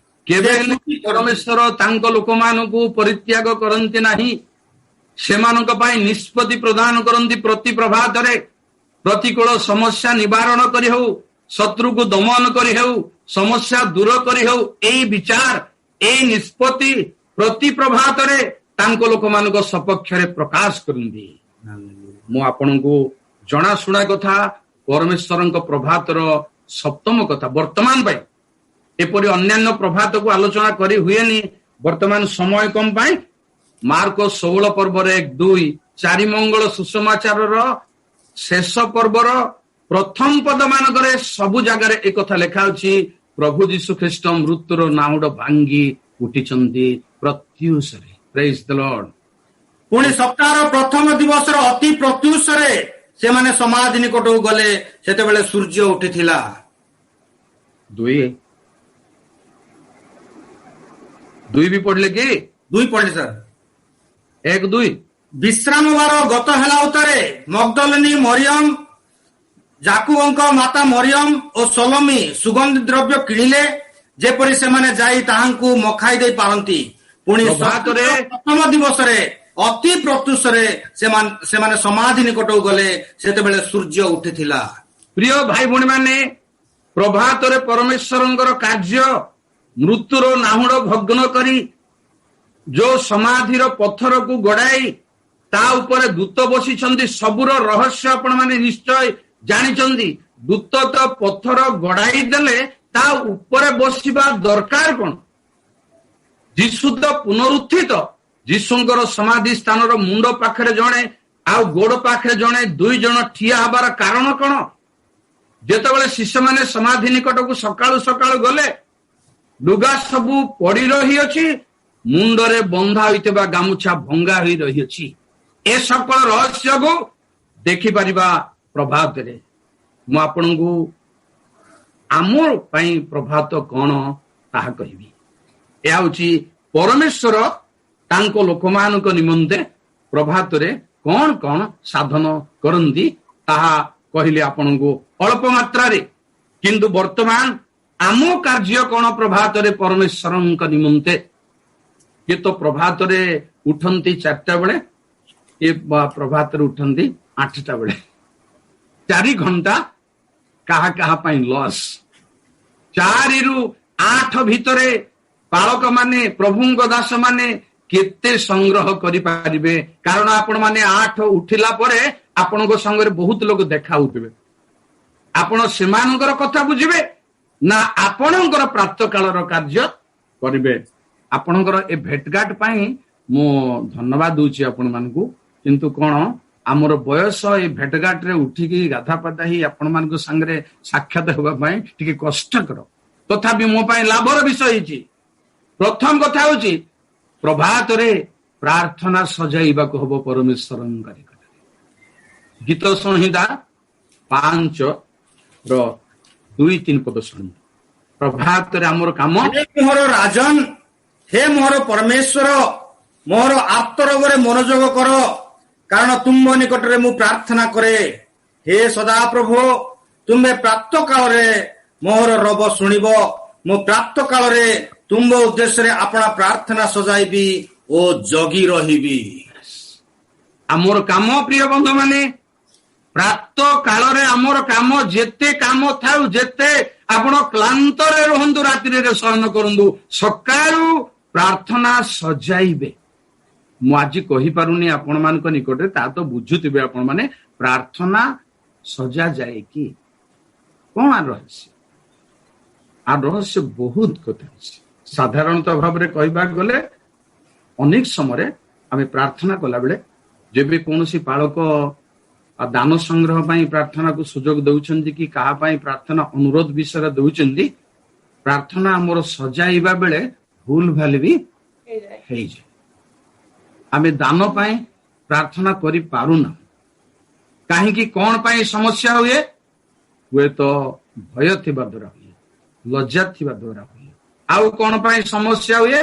କେବେ ହେଲେ ପରମେଶ୍ୱର ତାଙ୍କ ଲୋକମାନଙ୍କୁ ପରିତ୍ୟାଗ କରନ୍ତି ନାହିଁ, ସେମାନଙ୍କ ପାଇଁ ନିଷ୍ପତ୍ତି ପ୍ରଦାନ କରନ୍ତି। ପ୍ରତି ପ୍ରଭାତରେ ପ୍ରତିକୂଳ ସମସ୍ୟା ନିବାରଣ କରି ହେଉ, ଶତ୍ରୁକୁ ଦମନ କରି ହେଉ, ସମସ୍ୟା ଦୂର କରି ହେଉ, ଏଇ ବିଚାର, ଏଇ ନିଷ୍ପତ୍ତି ପ୍ରତି ପ୍ରଭାତରେ ତାଙ୍କ ଲୋକମାନଙ୍କ ସପକ୍ଷରେ ପ୍ରକାଶ କରନ୍ତି। ମୁଁ ଆପଣଙ୍କୁ ଜଣାଶୁଣା କଥା, ପରମେଶ୍ୱରଙ୍କ ପ୍ରଭାତର ସପ୍ତମ କଥା ବର୍ତ୍ତମାନ ପାଇଁ। ଏପରି ଅନ୍ୟାନ୍ୟ ପ୍ରଭାତକୁ ଆଲୋଚନା କରି ହୁଏନି ବର୍ତ୍ତମାନ ସମୟ କମ ପାଇଁ। ମାର୍କ 16 ପର୍ବରେ 1, 2, 4 ମଙ୍ଗଳ ସୁସମାଚାରର ଶେଷ ପର୍ବର ପ୍ରଥମ ପଦ ମାନଙ୍କରେ ସବୁ ଜାଗାରେ ଏକଥା ଲେଖା ଅଛି, ପ୍ରଭୁ ଯୀଶୁ ଖ୍ରୀଷ୍ଟ ମୃତ୍ୟୁର ନାଉଡ ଭାଙ୍ଗି ଉଠିଛନ୍ତି ପ୍ରତ୍ୟୁଷରେ। Praise the Lord. ପୁଣି ସପ୍ତାହର ପ୍ରଥମ ଦିବସର ଅତି ପ୍ରତ୍ୟୁଷରେ ସେମାନେ ସମାଧି ନିକଟକୁ ଗଲେ, ସେତେବେଳେ ସୂର୍ଯ୍ୟ ଉଠିଥିଲା। 2 2 ବି ପଢିଲେ କି? 2 ପଢିଲେ ସାର୍। 1 2। ବିଶ୍ରାମବାର ଗତ ହେଲା ଉତ୍ତାରେ ମଗ୍ଦଲିନୀ ମରିୟମ, ଯାକୁବଙ୍କ ମାତା ମରିୟମ ଓ ସଲୋମୀ ସୁଗନ୍ଧି ଦ୍ରବ୍ୟ କିଣିଲେ, ଯେପରି ସେମାନେ ଯାଇ ତାହାଙ୍କୁ ମଖାଇ ଦେଇ ପାରନ୍ତି। ପୁଣି ପ୍ରଭାତରେ ପ୍ରଥମ ଦିବସରେ ଅତି ପ୍ରତ୍ୟୁଷରେ ସେମାନେ ସମାଧି ନିକଟକୁ ଗଲେ, ସେତେବେଳେ ସୂର୍ଯ୍ୟ ଉଠିଥିଲା। ପ୍ରିୟ ଭାଇ ଭଉଣୀ ମାନେ, ପ୍ରଭାତରେ ପରମେଶ୍ୱରଙ୍କର କାର୍ଯ୍ୟ ମୃତ୍ୟୁର ନାହୁଡ଼ ଭଗ୍ନ କରି ଯୋଉ ସମାଧିର ପଥରକୁ ଗଡ଼ାଇ ତା ଉପରେ ଦୂତ ବସିଛନ୍ତି, ସବୁର ରହସ୍ୟ ଆପଣମାନେ ନିଶ୍ଚୟ ଜାଣିଛନ୍ତି। ଦୂତ ତ ପଥର ଗଡ଼ାଇ ଦେଲେ ତା ଉପରେ ବସିବା ଦରକାର କଣ? ଯୀଶୁ ତ ପୁନରୁତ୍ଥିତ। ଯୀଶୁଙ୍କର ସମାଧି ସ୍ଥାନର ମୁଣ୍ଡ ପାଖରେ ଜଣେ ଆଉ ଗୋଡ ପାଖରେ ଜଣେ, 2 ଜଣ ଠିଆ ହବାର କାରଣ କଣ? ଯେତେବେଳେ ଶିଷ୍ୟମାନେ ସମାଧି ନିକଟକୁ ସକାଳୁ ସକାଳୁ ଗଲେ, ଲୁଗା ସବୁ ପଡି ରହିଅଛି, ମୁଣ୍ଡରେ ବନ୍ଧା ହୋଇଥିବା ଗାମୁଛା ଭଙ୍ଗା ହୋଇ ରହିଅଛି। ଏ ସକଳ ରହସ୍ୟକୁ ଦେଖିପାରିବା ପ୍ରଭାତରେ। ମୁଁ ଆପଣଙ୍କୁ ଆମ ପାଇଁ ପ୍ରଭାତ କଣ ତାହା କହିବି। ଏହା ହଉଛି ପରମେଶ୍ୱର ତାଙ୍କ ଲୋକମାନଙ୍କ ନିମନ୍ତେ ପ୍ରଭାତରେ କଣ କଣ ସାଧନ କରନ୍ତି ତାହା କହିଲେ ଆପଣଙ୍କୁ ଅଳ୍ପ ମାତ୍ରାରେ। କିନ୍ତୁ ବର୍ତ୍ତମାନ ଆମ କାର୍ଯ୍ୟ କଣ ପ୍ରଭାତରେ ପରମେଶ୍ୱରଙ୍କ ନିମନ୍ତେ? କିଏ ତ ପ୍ରଭାତରେ ଉଠନ୍ତି 4ଟା ବେଳେ, କିଏ ପ୍ରଭାତରେ ଉଠନ୍ତି 8ଟା ବେଳେ। 4 ଘଣ୍ଟା କାହା କାହା ପାଇଁ ଲସ୍। 4ରୁ 8 ଭିତରେ ପାଳକ ମାନେ, ପ୍ରଭୁଙ୍କ ଦାସ ମାନେ କେତେ ସଂଗ୍ରହ କରିପାରିବେ? କାରଣ ଆପଣ ମାନେ 8 ଉଠିଲା ପରେ ଆପଣଙ୍କ ସାଙ୍ଗରେ ବହୁତ ଲୋକ ଦେଖା ହଉଥିବେ। ଆପଣ ସେମାନଙ୍କର କଥା ବୁଝିବେ ନା ଆପଣଙ୍କର ପ୍ରାତଃକାଳର କାର୍ଯ୍ୟ କରିବେ? ଆପଣଙ୍କର ଏ ଭେଟଘାଟ ପାଇଁ ମୁଁ ଧନ୍ୟବାଦ ଦଉଛି ଆପଣମାନଙ୍କୁ। କିନ୍ତୁ କଣ ଆମର ବୟସ ଏଇ ଭେଟଘାଟରେ ଉଠିକି ଗାଧା ପାଧା ହେଇ ଆପଣମାନଙ୍କ ସାଙ୍ଗରେ ସାକ୍ଷାତ ହେବା ପାଇଁ ଟିକେ କଷ୍ଟକର, ତଥାପି ମୋ ପାଇଁ ଲାଭର ବିଷୟ ହେଇଛି। ପ୍ରଥମ କଥା ହଉଛି ପ୍ରଭାତରେ ପ୍ରାର୍ଥନା ସଜାଇବାକୁ ହବ ପରମେଶ୍ୱରଙ୍କ ନିକଟରେ। ଗୀତ ସଂହିତା 5:2-3 ପଦ ଶୁଣନ୍ତୁ। ପ୍ରଭାତରେ ଆମର କାମ, ହେ ମୋହର ରାଜନ, ହେ ମୋହର ପରମେଶ୍ୱର, ମୋହର ଆର୍ତ୍ତରୋଗରେ ମନୋଯୋଗ କର, କାରଣ ତୁମ୍ଭ ନିକଟରେ ମୁଁ ପ୍ରାର୍ଥନା କରେ। ହେ ସଦାପ୍ରଭୁ, ତୁମ୍ଭେ ପ୍ରାତ କାଳରେ ମୋହର ରବ ଶୁଣିବ, ମୁଁ ପ୍ରାତ କାଳରେ ତୁମ୍ଭ ଉଦ୍ଦେଶ୍ୟରେ ଆପଣା ପ୍ରାର୍ଥନା ସଜାଇବି ଓ ଜଗି ରହିବି। ଆମର କାମ ପ୍ରିୟ ବନ୍ଧୁ ମାନେ, ପ୍ରାତ କାଳରେ ଆମର କାମ, ଯେତେ କାମ ଥାଉ, ଯେତେ ଆପଣ କ୍ଳାନ୍ତରେ ରୁହନ୍ତୁ, ରାତ୍ରିରେ ଶୟନ କରନ୍ତୁ, ସକାଳୁ ପ୍ରାର୍ଥନା ସଜାଇବେ। ମୁଁ ଆଜି କହିପାରୁନି ଆପଣମାନଙ୍କ ନିକଟରେ, ତା ତ ବୁଝୁଥିବେ ଆପଣମାନେ, ପ୍ରାର୍ଥନା ସଜାଯାଏ କି କଣ ରହସ୍ୟ? ଆଉ ରହସ୍ୟ ବହୁତ କଥା ଅଛି। ସାଧାରଣତଃ ଭାବରେ କହିବାକୁ ଗଲେ ଅନେକ ସମୟରେ ଆମେ ପ୍ରାର୍ଥନା କଲାବେଳେ ଯେବେ କୌଣସି ପାଳକ ଦାନ ସଂଗ୍ରହ ପାଇଁ ପ୍ରାର୍ଥନାକୁ ସୁଯୋଗ ଦେଉଛନ୍ତି କି କାହା ପାଇଁ ପ୍ରାର୍ଥନା ଅନୁରୋଧ ବିଷୟରେ ଦେଉଛନ୍ତି, ପ୍ରାର୍ଥନା ଆମର ସଜାଇବା ବେଳେ ଭୁଲ ଭାଲ ବି ହେଇଯାଏ। ଆମେ ଦାନ ପାଇଁ ପ୍ରାର୍ଥନା କରିପାରୁନା। କାହିଁକି, କଣ ପାଇଁ ସମସ୍ୟା ହୁଏ? ହୁଏତ ଭୟ ଥିବା ଦ୍ୱାରା ହୁଏ, ଲଜ୍ଜା ଥିବା ଦ୍ୱାରା ହୁଏ। ଆଉ କଣ ପାଇଁ ସମସ୍ୟା ହୁଏ?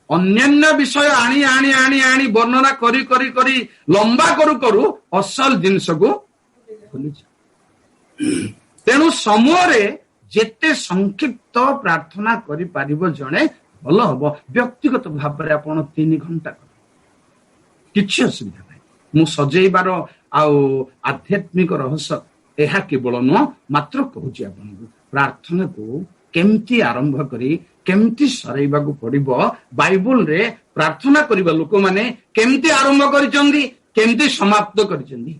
ଅନ୍ୟାନ୍ୟ ବିଷୟ ଆଣି ଆଣି ଆଣି ଆଣି ବର୍ଣ୍ଣନା କରି କରି କରି ଲମ୍ବା କରୁ କରୁ ଅସଲ ଜିନିଷକୁ ଭୁଲିଯାଉ। ତେଣୁ ସମୂହରେ ଯେତେ ସଂକ୍ଷିପ୍ତ ପ୍ରାର୍ଥନା କରିପାରିବ ଜଣେ ଭଲ ହବ। ବ୍ୟକ୍ତିଗତ ଭାବରେ ଆପଣ 3 ଘଣ୍ଟା କରନ୍ତୁ, କିଛି ଅସୁବିଧା ନାହିଁ। ମୁଁ ସଜେଇବାର ଆଉ ଆଧ୍ୟାତ୍ମିକ ରହସ୍ୟ ଏହା କେବଳ ନୁହଁ, ମାତ୍ର କହୁଛି ଆପଣଙ୍କୁ ପ୍ରାର୍ଥନାକୁ କେମିତି ଆରମ୍ଭ କରି କେମିତି ସରେଇବାକୁ ପଡିବ। ବାଇବଲରେ ପ୍ରାର୍ଥନା କରିବା ଲୋକମାନେ କେମିତି ଆରମ୍ଭ କରିଛନ୍ତି, କେମିତି ସମାପ୍ତ କରିଛନ୍ତି,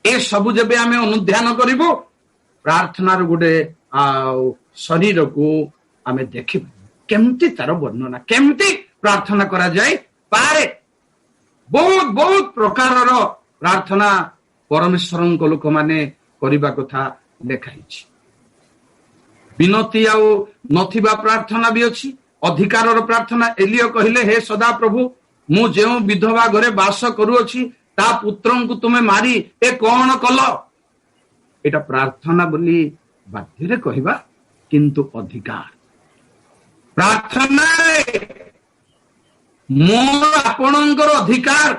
ଏସବୁ ଯେବେ ଆମେ ଅନୁଧ୍ୟାନ କରିବୁ, ପ୍ରାର୍ଥନାର ଗୋଟେ ଆଉ ଶରୀରକୁ ଆମେ ଦେଖିବୁ କେମିତି ତାର ବର୍ଣ୍ଣନା, କେମିତି ପ୍ରାର୍ଥନା କରାଯାଇ ପାରେ। ବହୁତ ବହୁତ ପ୍ରକାରର ପ୍ରାର୍ଥନା ପରମେଶ୍ୱରଙ୍କ ଲୋକମାନେ କରିବା କଥା ଲେଖା ହେଇଛି। ବିନତି ଆଉ ନଥିବା ପ୍ରାର୍ଥନା ବି ଅଛି, ଅଧିକାରର ପ୍ରାର୍ଥନା। ଏଲିୟ କହିଲେ, ହେ ସଦାପ୍ରଭୁ, ମୁଁ ଯେଉଁ ବିଧବା ଘରେ ବାସ କରୁଅଛି ତା ପୁତ୍ରଙ୍କୁ ତୁମେ ମାରି ଏ କଣ କଲ? ଏଇଟା ପ୍ରାର୍ଥନା ବୋଲି ବାଧ୍ୟରେ କହିବା, କିନ୍ତୁ ଅଧିକାର ପ୍ରାର୍ଥନାରେ ମୋର ଆପଣଙ୍କର ଅଧିକାର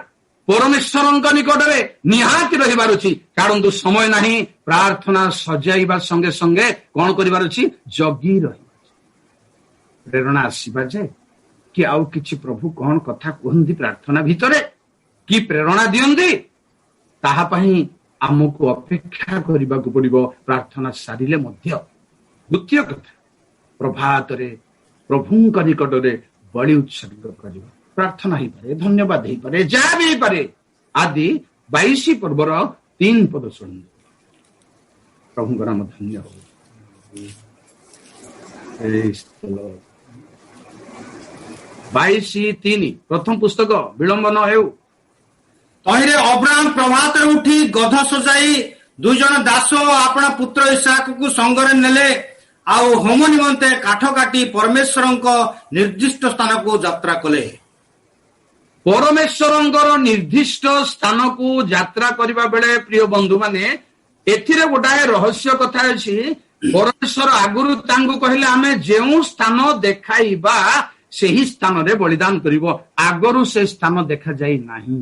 ପରମେଶ୍ୱରଙ୍କ ନିକଟରେ ନିହାତି ରହିବାର ଅଛି। କାରଣ ସମୟ ନାହିଁ, ପ୍ରାର୍ଥନା ସଜାଇବା ସଙ୍ଗେ ସଙ୍ଗେ କଣ କରିବାର ଅଛି? ଜଗି ରହିବାର ଅଛି। ପ୍ରେରଣା ଆସିବା ଯେ କି ଆଉ କିଛି ପ୍ରଭୁ କଣ କଥା କୁହନ୍ତି ପ୍ରାର୍ଥନା ଭିତରେ, କି ପ୍ରେରଣା ଦିଅନ୍ତି, ତାହା ପାଇଁ ଆମକୁ ଅପେକ୍ଷା କରିବାକୁ ପଡିବ ପ୍ରାର୍ଥନା ସାରିଲେ ମଧ୍ୟ। ଦ୍ୱିତୀୟ କଥା, ପ୍ରଭାତରେ ପ୍ରଭୁଙ୍କ ନିକଟରେ ବଳି ଉତ୍ସର୍ଗ କରିବା। ପ୍ରାର୍ଥନା ହେଇପାରେ, ଧନ୍ୟବାଦ ହେଇପାରେ, ଯାହା ବି ହେଇପାରେ। ଆଦି 22 ପର୍ବର 3 ପଦ ଶୁଣନ୍ତୁ। ପ୍ରଭୁଙ୍କ ନାମ ଧନ୍ୟ ହଉ। 22:3 ପ୍ରଥମ ପୁସ୍ତକ, ବିଳମ୍ବ ନ ହେଉ। ତହିଁରେ ଅବ୍ରାହମ ପ୍ରଭାତରେ ଉଠି ଗଧ ସଜାଇ 2 ଜଣ ଦାସ ଓ ଆପଣା ପୁତ୍ର ଇସାକକୁ ସଙ୍ଗରେ ନେଲେ, ଆଉ ହୋମ ନିମନ୍ତେ କାଠ କାଟି ପରମେଶ୍ୱରଙ୍କ ନିର୍ଦ୍ଦିଷ୍ଟ ସ୍ଥାନକୁ ଯାତ୍ରା କଲେ। ପରମେଶ୍ୱରଙ୍କର ନିର୍ଦ୍ଦିଷ୍ଟ ସ୍ଥାନକୁ ଯାତ୍ରା କରିବା ବେଳେ ପ୍ରିୟ ବନ୍ଧୁମାନେ, ଏଥିରେ ଗୋଟାଏ ରହସ୍ୟ କଥା ଅଛି। ପରମେଶ୍ୱର ଆଗରୁ ତାଙ୍କୁ କହିଲେ, ଆମେ ଯେଉଁ ସ୍ଥାନ ଦେଖାଇବା ସେହି ସ୍ଥାନରେ ବଳିଦାନ କରିବ। ଆଗରୁ ସେ ସ୍ଥାନ ଦେଖାଯାଇ ନାହିଁ।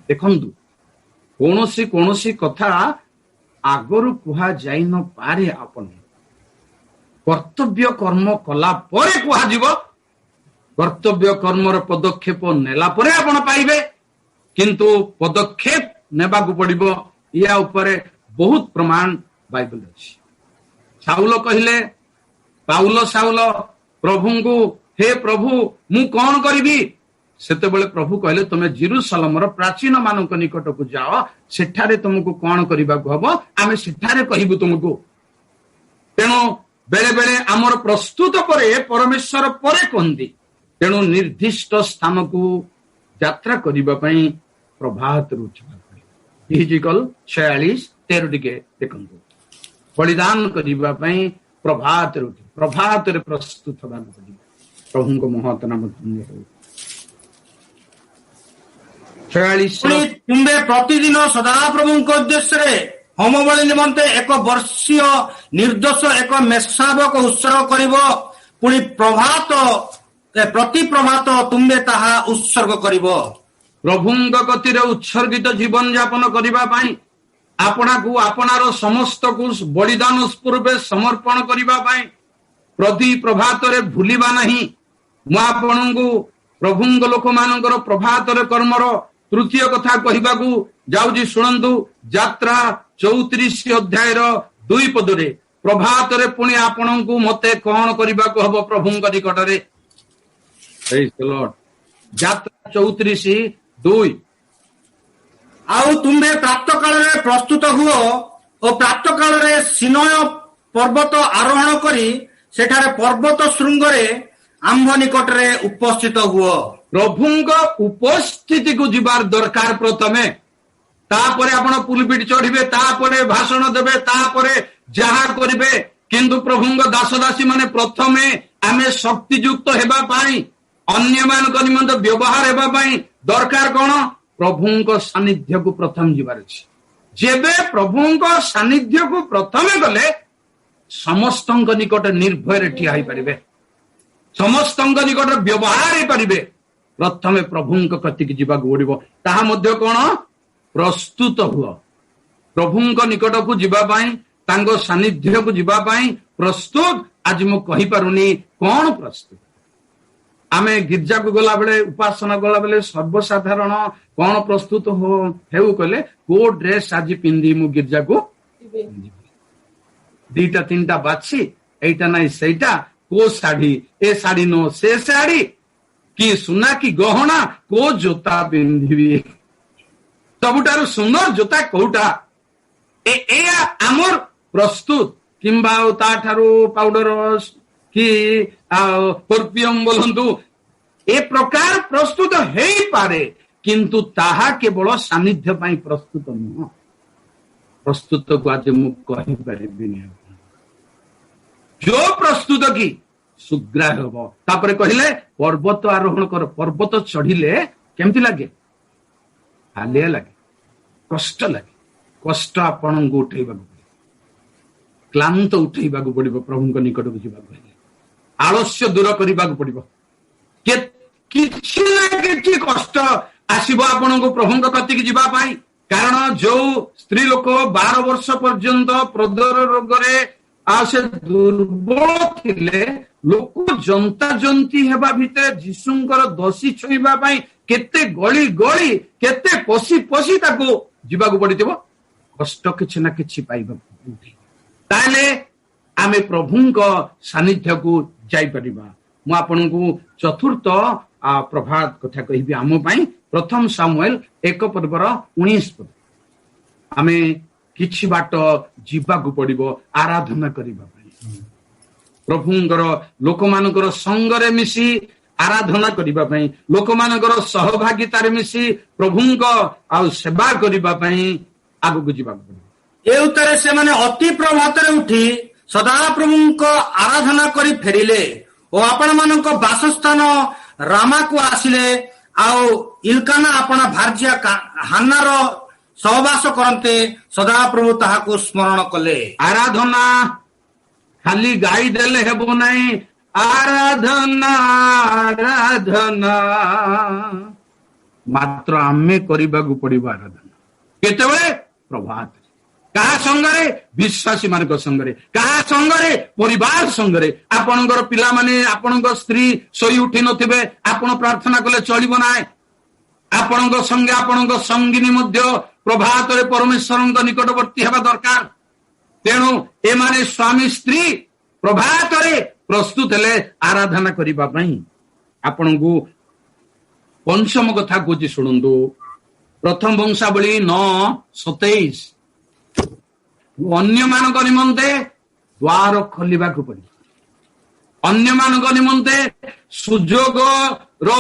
ଦେଖନ୍ତୁ, କୌଣସି କୌଣସି କଥା ଆଗରୁ କୁହାଯାଇ ନପାରେ। ଆପଣ କର୍ତ୍ତବ୍ୟ କର୍ମ କଲା ପରେ କୁହାଯିବ, କର୍ତ୍ତବ୍ୟ କର୍ମର ପଦକ୍ଷେପ ନେଲା ପରେ ଆପଣ ପାଇବେ, କିନ୍ତୁ ପଦକ୍ଷେପ ନେବାକୁ ପଡିବ। ୟା ଉପରେ ବହୁତ ପ୍ରମାଣ ବାଇବଲ ଅଛି। ସାଉଲ କହିଲେ, ପାଉଲ ସାଉଲ ପ୍ରଭୁଙ୍କୁ, ହେ ପ୍ରଭୁ ମୁଁ କଣ କରିବି? ସେତେବେଳେ ପ୍ରଭୁ କହିଲେ, ତୁମେ ଜିରୁସାଲମର ପ୍ରାଚୀନ ମାନଙ୍କ ନିକଟକୁ ଯାଅ, ସେଠାରେ ତୁମକୁ କଣ କରିବାକୁ ହବ ଆମେ ସେଠାରେ କହିବୁ ତୁମକୁ। ତେଣୁ ବେଳେ ବେଳେ ଆମର ପ୍ରସ୍ତୁତ ପରେ ପରମେଶ୍ୱର ପରେ କୁହନ୍ତି। ତେଣୁ ନିର୍ଦ୍ଦିଷ୍ଟ ସ୍ଥାନକୁ ଯାତ୍ରା କରିବା ପାଇଁ ପ୍ରଭାତରୁ ଉଠିବାକୁ ପଡିବ। ଯିହିଜିକଲ 46:13 ଟିକେ ଦେଖନ୍ତୁ। ବଳିଦାନ କରିବା ପାଇଁ ପ୍ରଭାତରେ ଉଠି, ପ୍ରଭାତରେ ପ୍ରସ୍ତୁତ ହେବାକୁ ପଡିବ। ପ୍ରଭୁଙ୍କ ମହତ ନାମ ଧନ୍ୟ ହେଉ। 46। ପୁଣି ତୁମ୍ଭେ ପ୍ରତିଦିନ ସଦାପ୍ରଭୁଙ୍କ ଉଦ୍ଦେଶ୍ୟରେ ହୋମବଳି ନିମନ୍ତେ ଏକ ବର୍ଷୀୟ ନିର୍ଦ୍ଦୋଷ ଏକ ମେଷଶାବକ ଉତ୍ସର୍ଗ କରିବ। ପୁଣି ପ୍ରତି ପ୍ରଭାତ ତୁମ୍ଭେ ତାହା ଉତ୍ସର୍ଗ କରିବ। ପ୍ରଭୁଙ୍କ କତିରେ ଉତ୍ସର୍ଗିତ ଜୀବନ ଯାପନ କରିବା ପାଇଁ, ଆପଣାକୁ ଆପଣାର ସମସ୍ତକୁ ବଳିଦାନ ପୂର୍ବେ ସମର୍ପଣ କରିବା ପାଇଁ ପ୍ରତି ପ୍ରଭାତରେ ଭୁଲିବା ନାହିଁ। ମୁଁ ଆପଣଙ୍କୁ ପ୍ରଭୁଙ୍କ ଲୋକମାନଙ୍କର ପ୍ରଭାତରେ କର୍ମର ତୃତୀୟ କଥା କହିବାକୁ ଯାଉଛି, ଶୁଣନ୍ତୁ। ଯାତ୍ରା 34 ଅଧ୍ୟାୟର 2 ପଦରେ ପ୍ରଭାତରେ ପୁଣି ଆପଣଙ୍କୁ ମତେ କଣ କରିବାକୁ ହବ ପ୍ରଭୁଙ୍କ ନିକଟରେ? Praise the Lord. ଯାତ୍ରା 34:2। ଆଉ ତୁମ୍ଭେ ପ୍ରାତ କାଳରେ ପ୍ରସ୍ତୁତ ହୁଅ ଓ ପ୍ରାତ କାଳରେ ସିନୟ ପର୍ବତ ଆରୋହଣ କରି ସେଠାରେ ପର୍ବତ ଶୃଙ୍ଗରେ ଆମ୍ଭ ନିକଟରେ ଉପସ୍ଥିତ ହୁଅ। ପ୍ରଭୁଙ୍କ ଉପସ୍ଥିତିକୁ ଯିବାର ଦରକାର ପ୍ରଥମେ, ତାପରେ ଆପଣ ପୁଲପିଟ ଚଢିବେ, ତାପରେ ଭାଷଣ ଦେବେ, ତାପରେ ଯାହା କରିବେ। କିନ୍ତୁ ପ୍ରଭୁଙ୍କ ଦାସ ଦାସୀ ମାନେ ପ୍ରଥମେ ଆମେ ଶକ୍ତିଯୁକ୍ତ ହେବା ପାଇଁ, ଅନ୍ୟମାନଙ୍କ ନିମନ୍ତେ ବ୍ୟବହାର ହେବା ପାଇଁ ଦରକାର କଣ? ପ୍ରଭୁଙ୍କ ସାନ୍ନିଧ୍ୟକୁ ପ୍ରଥମେ ଯିବାର ଅଛି। ଯେବେ ପ୍ରଭୁଙ୍କ ସାନ୍ନିଧ୍ୟକୁ ପ୍ରଥମେ ଗଲେ ସମସ୍ତଙ୍କ ନିକଟ ନିର୍ଭୟରେ ଠିଆ ହେଇପାରିବେ, ସମସ୍ତଙ୍କ ନିକଟରେ ବ୍ୟବହାର ହେଇପାରିବେ। ପ୍ରଥମେ ପ୍ରଭୁଙ୍କ କତିକି ଯିବାକୁ ପଡିବ। ତାହା ମଧ୍ୟ କଣ? ପ୍ରସ୍ତୁତ ହୁଅ। ପ୍ରଭୁଙ୍କ ନିକଟକୁ ଯିବା ପାଇଁ, ତାଙ୍କ ସାନ୍ନିଧ୍ୟକୁ ଯିବା ପାଇଁ ପ୍ରସ୍ତୁତ। ଆଜି ମୁଁ କହିପାରୁନି କଣ ପ୍ରସ୍ତୁତ। ଆମେ ଗିର୍ଜାକୁ ଗଲାବେଳେ, ଉପାସନା ଗଲାବେଳେ ସର୍ବସାଧାରଣ କଣ ପ୍ରସ୍ତୁତ ହେଉ କହିଲେ, କୋଉ ଡ୍ରେସ ଆଜି ପିନ୍ଧି ମୁଁ ଗିର୍ଜାକୁ ଯିବି? ଦିଟା ତିନିଟା ବାଛି, ଏଇଟା ନାଇଁ ସେଇଟା, କୋଉ ଶାଢୀ, ଏ ଶାଢୀ ନୁହଁ ସେ ଶାଢୀ, କି ସୁନା କି ଗହଣା, କୋଉ ଜୋତା ପିନ୍ଧିବି, ସବୁଠାରୁ ସୁନ୍ଦର ଜୋତା କୋଉଟା, ଏଇଆ ଆମର ପ୍ରସ୍ତୁତ। କିମ୍ବା ଆଉ ତାଠାରୁ ପାଉଡର କି ଆଉ ପରଫ୍ୟୁମ ବୋଲନ୍ତୁ, ଏ ପ୍ରକାର ପ୍ରସ୍ତୁତ ହେଇପାରେ, କିନ୍ତୁ ତାହା କେବଳ ସାନ୍ନିଧ୍ୟ ପାଇଁ ପ୍ରସ୍ତୁତ ନୁହଁ। ପ୍ରସ୍ତୁତକୁ ଆଜି ମୁଁ କହିପାରିବିନି। ଯୋଉ ପ୍ରସ୍ତୁତ କି ସୁଗ୍ରାହ୍ୟ ହବ। ତାପରେ କହିଲେ ପର୍ବତ ଆରୋହଣ କର। ପର୍ବତ ଚଢିଲେ କେମିତି ଲାଗେ? ହାଲିଆ ଲାଗେ, କଷ୍ଟ ଲାଗେ। କଷ୍ଟ ଆପଣଙ୍କୁ ଉଠେଇବାକୁ ପଡିବ, କ୍ଳାନ୍ତ ଉଠେଇବାକୁ ପଡିବ। ପ୍ରଭୁଙ୍କ ନିକଟକୁ ଯିବାକୁ ହେଲେ ଆଳସ୍ୟ ଦୂର କରିବାକୁ ପଡିବ। କିଛି ନା କିଛି କଷ୍ଟ ଆସିବ ଆପଣଙ୍କୁ ପ୍ରଭୁଙ୍କ କତିକି ଯିବା ପାଇଁ। କାରଣ ଯୋଉ ସ୍ତ୍ରୀ ଲୋକ 12 ବର୍ଷ ପର୍ଯ୍ୟନ୍ତ ପ୍ରଦର ରୋଗରେ ଆଉ ସେ ଦୁର୍ବଳ ଥିଲେ, ଲୋକ ଜନ୍ତା ଜନ୍ତି ହେବା ଭିତରେ ଯୀଶୁଙ୍କର ଦୋଷୀ ଛୁଇଁବା ପାଇଁ କେତେ ଗଳି ଗଳି, କେତେ ପଶି ପଶି ତାକୁ ଯିବାକୁ ପଡିଥିବ। କଷ୍ଟ କିଛି ନା କିଛି ପାଇବାକୁ। ତାହେଲେ ଆମେ ପ୍ରଭୁଙ୍କ ସାନ୍ନିଧ୍ୟକୁ ଯାଇପାରିବା। ମୁଁ ଆପଣଙ୍କୁ ଚତୁର୍ଥ ପ୍ରଭାତ କଥା କହିବି ଆମ ପାଇଁ। ପ୍ରଥମ ସାମୁଏଲ 1 ପର୍ବର 19 ପଦ। ଆମେ କିଛି ବାଟ ଯିବାକୁ ପଡିବ ଆରାଧନା କରିବା ପାଇଁ। ପ୍ରଭୁଙ୍କର ଲୋକମାନଙ୍କର ସଙ୍ଗରେ ମିଶି ଆରାଧନା କରିବା ପାଇଁ, ଲୋକମାନଙ୍କର ସହଭାଗିତାରେ ମିଶି ପ୍ରଭୁଙ୍କ ଆଉ ସେବା କରିବା ପାଇଁ ଆଗକୁ ଯିବାକୁ ପଡିବ। ଏ ଉତ୍ତରେ ସେମାନେ ଅତି ପ୍ରଭାତରେ ଉଠି ସଦାପ୍ରଭୁଙ୍କ ଆରାଧନା କରି ଫେରିଲେ ଓ ଆପଣମାନଙ୍କ ବାସସ୍ଥାନ ରାମାକୁ ଆସିଲେ। ଆଉ ଇଲକାନା ଆପଣା ଭାର୍ଯ୍ୟା ହାନ୍ନାର ସହବାସ କରନ୍ତେ ସଦାପ୍ରଭୁ ତାହାକୁ ସ୍ମରଣ କଲେ। ଆରାଧନା ଖାଲି ଗାଇ ଦେଲେ ହେବ ନାହିଁ। ଆରାଧନା ଆରାଧନା ମାତ୍ର ଆମେ କରିବାକୁ ପଡିବ ଆରାଧନା। କେତେବେଳେ? ପ୍ରଭାତ। କାହା ସଙ୍ଗରେ? ବିଶ୍ୱାସୀ ମାନଙ୍କ ସଙ୍ଗରେ। କାହା ସଙ୍ଗରେ? ପରିବାର ସଙ୍ଗରେ। ଆପଣଙ୍କର ପିଲାମାନେ, ଆପଣଙ୍କ ସ୍ତ୍ରୀ ଶୋଇ ଉଠି ନଥିବେ, ଆପଣ ପ୍ରାର୍ଥନା କଲେ ଚଳିବ ନାହିଁ। ଆପଣଙ୍କ ସଙ୍ଗେ ଆପଣଙ୍କ ସଙ୍ଗିନୀ ମଧ୍ୟ ପ୍ରଭାତରେ ପରମେଶ୍ୱରଙ୍କ ନିକଟବର୍ତ୍ତୀ ହେବା ଦରକାର। ତେଣୁ ଏମାନେ ସ୍ୱାମୀ ସ୍ତ୍ରୀ ପ୍ରଭାତରେ ପ୍ରସ୍ତୁତ ହେଲେ ଆରାଧନା କରିବା ପାଇଁ। ଆପଣଙ୍କୁ ପଞ୍ଚମ କଥା କହୁଛି, ଶୁଣନ୍ତୁ। ପ୍ରଥମ ବଂଶାବଳୀ 9:27। ଅନ୍ୟମାନଙ୍କ ନିମନ୍ତେ ଦ୍ୱାର ଖୋଲିବାକୁ ପଡିବ, ଅନ୍ୟମାନଙ୍କ ନିମନ୍ତେ ସୁଯୋଗର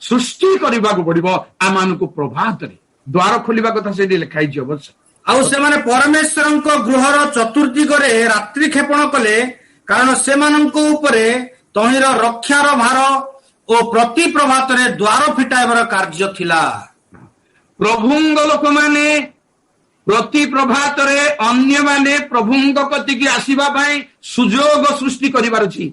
ସୃଷ୍ଟି କରିବାକୁ ପଡିବ ଆମମାନଙ୍କୁ ପ୍ରଭାତରେ। ଦ୍ୱାର ଖୋଲିବା କଥା ସେଇଠି ଲେଖା ହେଇଛି ଅବଶ୍ୟ। ଆଉ ସେମାନେ ପରମେଶ୍ୱରଙ୍କ ଗୃହର ଚତୁର୍ଦିଗରେ ରାତ୍ରି କ୍ଷେପଣ କଲେ, କାରଣ ସେମାନଙ୍କ ଉପରେ ତହିଁର ରକ୍ଷାର ଭାର ଓ ପ୍ରତି ପ୍ରଭାତରେ ଦ୍ୱାର ଫିଟାଇବାର କାର୍ଯ୍ୟ ଥିଲା। ପ୍ରଭୁଙ୍କ ଲୋକମାନେ ପ୍ରତି ପ୍ରଭାତରେ ଅନ୍ୟମାନେ ପ୍ରଭୁଙ୍କ କତିକି ଆସିବା ପାଇଁ ସୁଯୋଗ ସୃଷ୍ଟି କରିବାର ଅଛି।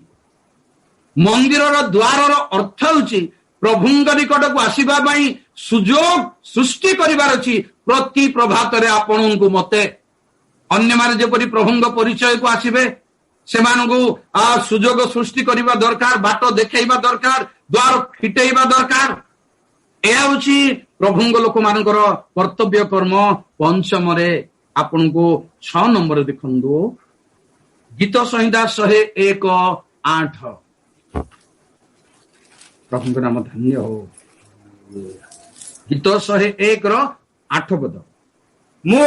ମନ୍ଦିରର ଦ୍ୱାରର ଅର୍ଥ ହେଉଛି ପ୍ରଭୁଙ୍କ ନିକଟକୁ ଆସିବା ପାଇଁ ସୁଯୋଗ ସୃଷ୍ଟି କରିବାର ଅଛି। ପ୍ରତି ପ୍ରଭାତରେ ଆପଣଙ୍କୁ ମତେ ଅନ୍ୟମାନେ ଯେପରି ପ୍ରଭୁଙ୍କ ପରିଚୟକୁ ଆସିବେ, ସେମାନଙ୍କୁ ସୁଯୋଗ ସୃଷ୍ଟି କରିବା ଦରକାର, ବାଟ ଦେଖେଇବା ଦରକାର, ଦ୍ୱାର ଫିଟେଇବା ଦରକାର। ଏହା ହଉଛି ପ୍ରଭୁଙ୍କ ଲୋକମାନଙ୍କର କର୍ତ୍ତବ୍ୟ କର୍ମ। ପଞ୍ଚମରେ ଆପଣଙ୍କୁ 6 ନମ୍ବର ଦେଖନ୍ତୁ, ଗୀତ ସଂହିତା 101:8। ପ୍ରଭୁଙ୍କ ନାମ ଧନ୍ୟ ହଉ। ଗୀତ 101:8 ପଦ। ମୁଁ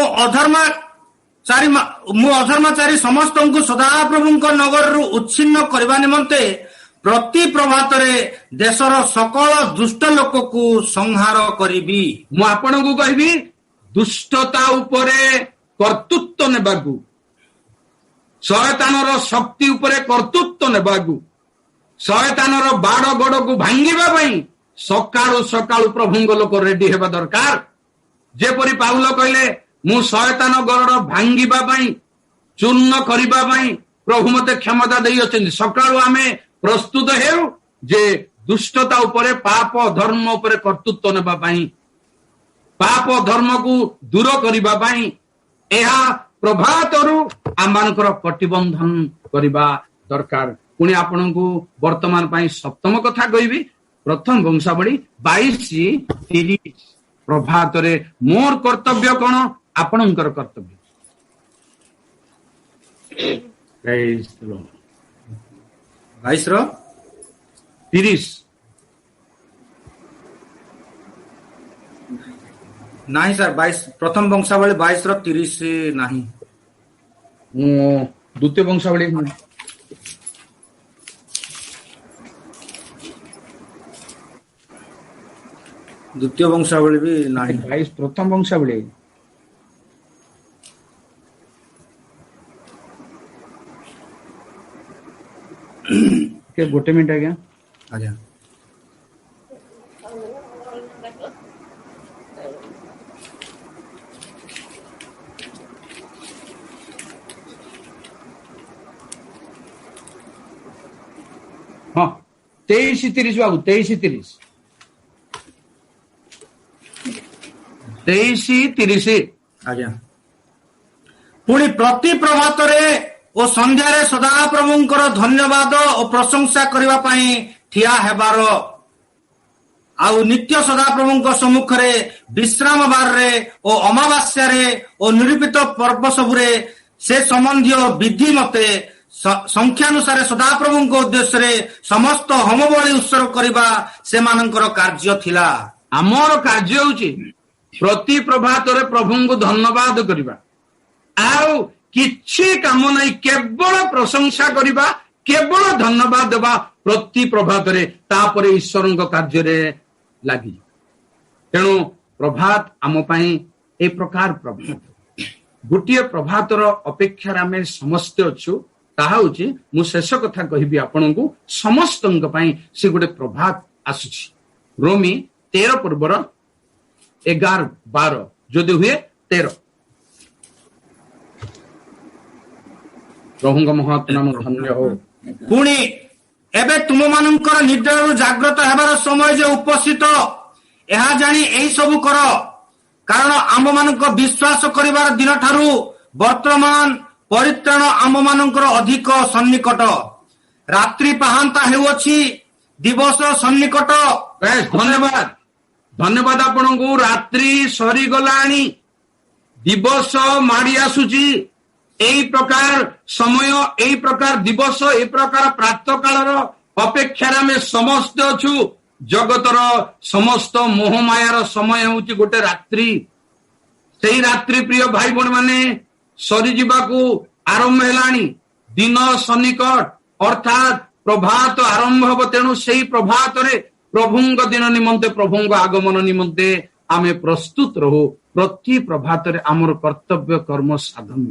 ଅଧର୍ମାଚାରୀ ସମସ୍ତଙ୍କୁ ସଦାପ୍ରଭୁଙ୍କ ନଗରରୁ ଉଚ୍ଛିନ୍ନ କରିବା ନିମନ୍ତେ ପ୍ରତି ପ୍ରଭାତରେ ଦେଶର ସକଳ ଦୁଷ୍ଟ ଲୋକକୁ ସଂହାର କରିବି। ମୁଁ ଆପଣଙ୍କୁ କହିବି, ଦୁଷ୍ଟତା ଉପରେ କର୍ତ୍ତୃତ୍ୱ ନେବାକୁ, ଶୟତାନର ଶକ୍ତି ଉପରେ କର୍ତ୍ତୃତ୍ୱ ନେବାକୁ, ଶୟତାନର ବାଡ଼ ଗୋଡ଼କୁ ଭାଙ୍ଗିବା ପାଇଁ ସକାଳୁ ସକାଳୁ ପ୍ରଭୁଙ୍କ ଲୋକ ରେଡି ହେବା ଦରକାର। ଯେପରି ପାଉଲ କହିଲେ, ମୁଁ ଶୟତାନ ଗରଡ଼ ଭାଙ୍ଗିବା ପାଇଁ, ଚୂର୍ଣ୍ଣ କରିବା ପାଇଁ ପ୍ରଭୁ ମତେ କ୍ଷମତା ଦେଇଅଛନ୍ତି। ସକାଳୁ ଆମେ ପ୍ରସ୍ତୁତ ହେଉ ଯେ ଦୁଷ୍ଟତା ଉପରେ, ପାପ ଧର୍ମ ଉପରେ କର୍ତ୍ତୃତ୍ୱ ନେବା ପାଇଁ, ପାପ ଧର୍ମକୁ ଦୂର କରିବା ପାଇଁ ଏହା ପ୍ରଭାତରୁ ଆମମାନଙ୍କର କଟିବନ୍ଧନ କରିବା ଦରକାର। ପୁଣି ଆପଣଙ୍କୁ ବର୍ତ୍ତମାନ ପାଇଁ ସପ୍ତମ କଥା କହିବି, ପ୍ରଥମ ବଂଶାବଳୀ 22:30। ପ୍ରଭାତରେ ମୋର କର୍ତ୍ତବ୍ୟ କଣ, ଆପଣଙ୍କର କର୍ତ୍ତବ୍ୟ। Praise the Lord. 22:30 ନାହିଁ ସାର୍, 22 ପ୍ରଥମ ବଂଶାବଳୀ 22:30 ନାହିଁ। ମୁଁ ଦ୍ୱିତୀୟ ବଂଶାବଳୀ ଦ୍ୱିତୀୟ ବଂଶାବଳୀ ବି ନାହିଁ। 22 ପ୍ରଥମ ବଂଶାବଳୀ। ଗୋଟେ ମିନିଟ ଆଜ୍ଞା। ଆଜ୍ଞା। ହଁ, 23:30 ବାବୁ, 23:30। 23:30। ଆଜ୍ଞା। ପୁଣି ପ୍ରତି ପ୍ରଭାତରେ ଓ ସନ୍ଧ୍ୟାରେ ସଦାପ୍ରଭୁଙ୍କର ଧନ୍ୟବାଦ ଓ ପ୍ରଶଂସା କରିବା ପାଇଁ ଠିଆ ହେବାର, ଆଉ ନିତ୍ୟ ସଦାପ୍ରଭୁଙ୍କ ସମ୍ମୁଖରେ ବିଶ୍ରାମ ବାରରେ ଓ ଅମାବାସ୍ୟାରେ ଓ ନିରୂପିତ ପର୍ବ ସବୁରେ ସେ ସମ୍ବନ୍ଧୀୟ ବିଧି ମତେ ସଂଖ୍ୟାନୁସାରେ ସଦାପ୍ରଭୁଙ୍କ ଉଦ୍ଦେଶ୍ୟରେ ସମସ୍ତ ହୋମବଳି ଉତ୍ସର୍ଗ କରିବା ସେମାନଙ୍କର କାର୍ଯ୍ୟ ଥିଲା। ଆମର କାର୍ଯ୍ୟ ହଉଛି ପ୍ରତି ପ୍ରଭାତରେ ପ୍ରଭୁଙ୍କୁ ଧନ୍ୟବାଦ କରିବା, ଆଉ କିଛି କାମ ନାହିଁ, କେବଳ ପ୍ରଶଂସା କରିବା, କେବଳ ଧନ୍ୟବାଦ ଦେବା ପ୍ରତି ପ୍ରଭାତରେ। ତାପରେ ଈଶ୍ୱରଙ୍କ କାର୍ଯ୍ୟରେ ଲାଗିଯିବ। ତେଣୁ ପ୍ରଭାତ ଆମ ପାଇଁ ଏ ପ୍ରକାର ପ୍ରଭାତ, ଗୋଟିଏ ପ୍ରଭାତର ଅପେକ୍ଷାରେ ଆମେ ସମସ୍ତେ ଅଛୁ। ତାହା ହଉଛି, ମୁଁ ଶେଷ କଥା କହିବି ଆପଣଙ୍କୁ, ସମସ୍ତଙ୍କ ପାଇଁ ସେ ଗୋଟେ ପ୍ରଭାତ ଆସୁଛି। ରୋମି 13 ପର୍ବର 11-12, ଯଦି ହୁଏ 13। ପ୍ରଭୁଙ୍କ ମହତ୍ ନାମ ଧନ୍ୟ ହଉ। ପୁଣି ଏବେ ତୁମମାନଙ୍କର ନିଦ୍ରାରୁ ଜାଗ୍ରତ ହେବାର ସମୟ ଯେ ଉପସ୍ଥିତ, ଏହା ଜାଣି ଏହି ସବୁ କର, କାରଣ ଆମମାନଙ୍କ ବିଶ୍ୱାସ କରିବାର ଦିନଠାରୁ ବର୍ତ୍ତମାନ ପରିତ୍ରାଣ ଆମମାନଙ୍କର ଅଧିକ ସନ୍ନିକଟ। ରାତ୍ରି ପାହାନ୍ତା ହେଉଅଛି, ଦିବସ ସନ୍ନିକଟ। ବେଶ, ଧନ୍ୟବାଦ, ଧନ୍ୟବାଦ ଆପଣଙ୍କୁ। ରାତ୍ରି ସରିଗଲାଣି, ଦିବସ ମାଡି ଆସୁଛି। ଏଇ ପ୍ରକାର ସମୟ, ଏଇ ପ୍ରକାର ଦିବସ, ଏଇ ପ୍ରକାର ପ୍ରାତଃକାଳର ଅପେକ୍ଷାରେ ଆମେ ସମସ୍ତେ ଅଛୁ। ଜଗତର ସମସ୍ତ ମୋହମାୟାର ସମୟ ହେଉଛି ଗୋଟେ ରାତ୍ରି। ସେଇ ରାତ୍ରି ପ୍ରିୟ ଭାଇ ଭଉଣୀ ମାନେ ସରିଯିବାକୁ ଆରମ୍ଭ ହେଲାଣି। ଦିନ ସନ୍ନିକଟ, ଅର୍ଥାତ୍ ପ୍ରଭାତ ଆରମ୍ଭ ହବ। ତେଣୁ ସେଇ ପ୍ରଭାତରେ ପ୍ରଭୁଙ୍କ ଦିନ ନିମନ୍ତେ, ପ୍ରଭୁଙ୍କ ଆଗମନ ନିମନ୍ତେ ଆମେ ପ୍ରସ୍ତୁତ ରହୁ। ପ୍ରତି ପ୍ରଭାତରେ ଆମର କର୍ତ୍ତବ୍ୟ କର୍ମ ସାଧନ।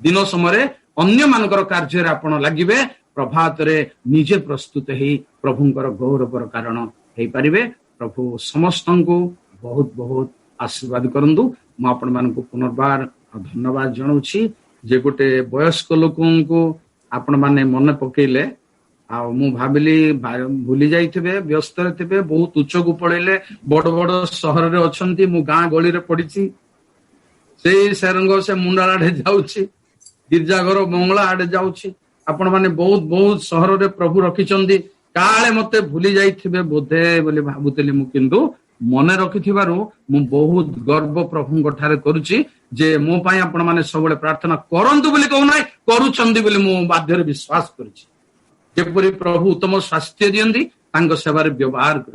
ଦିନ ସମୟରେ ଅନ୍ୟମାନଙ୍କର କାର୍ଯ୍ୟରେ ଆପଣ ଲାଗିବେ, ପ୍ରଭାତରେ ନିଜେ ପ୍ରସ୍ତୁତ ହେଇ ପ୍ରଭୁଙ୍କର ଗୌରବର କାରଣ ହେଇପାରିବେ। ପ୍ରଭୁ ସମସ୍ତଙ୍କୁ ବହୁତ ବହୁତ ଆଶୀର୍ବାଦ କରନ୍ତୁ। ମୁଁ ଆପଣମାନଙ୍କୁ ପୁନର୍ବାର ଧନ୍ୟବାଦ ଜଣାଉଛି ଯେ ଗୋଟେ ବୟସ୍କ ଲୋକଙ୍କୁ ଆପଣମାନେ ମନେ ପକେଇଲେ। ଆଉ ମୁଁ ଭାବିଲି ଭୁଲି ଯାଇଥିବେ, ବ୍ୟସ୍ତରେ ଥିବେ, ବହୁତ ଉଚ୍ଚକୁ ପଳେଇଲେ, ବଡ ବଡ ସହରରେ ଅଛନ୍ତି, ମୁଁ ଗାଁ ଗଳିରେ ପଡିଛି, ସେଇ ସେରଙ୍ଗ ସେ ମୁଣ୍ଡାଳ ଆଡେ ଯାଉଛି, ଗିର୍ଜାଘର ମଙ୍ଗଳା ଆଡେ ଯାଉଛି। ଆପଣ ମାନେ ବହୁତ ବହୁତ ସହରରେ ପ୍ରଭୁ ରଖିଛନ୍ତି, କାଳେ ମତେ ଭୁଲି ଯାଇଥିବେ ବୋଧେ ବୋଲି ଭାବୁଥିଲି ମୁଁ, କିନ୍ତୁ ମନେ ରଖିଥିବାରୁ ମୁଁ ବହୁତ ଗର୍ବ ପ୍ରଭୁଙ୍କ ଠାରେ କରୁଛି ଯେ ମୋ ପାଇଁ ଆପଣ ମାନେ ସବୁବେଳେ ପ୍ରାର୍ଥନା କରନ୍ତୁ ବୋଲି କହୁନାହିଁ, କରୁଛନ୍ତି ବୋଲି ମୁଁ ବାଧ୍ୟରେ ବିଶ୍ୱାସ କରୁଛି। ଯେପରି ପ୍ରଭୁ ଉତ୍ତମ ସ୍ୱାସ୍ଥ୍ୟ ଦିଅନ୍ତି, ତାଙ୍କ ସେବାରେ ବ୍ୟବହାର କର।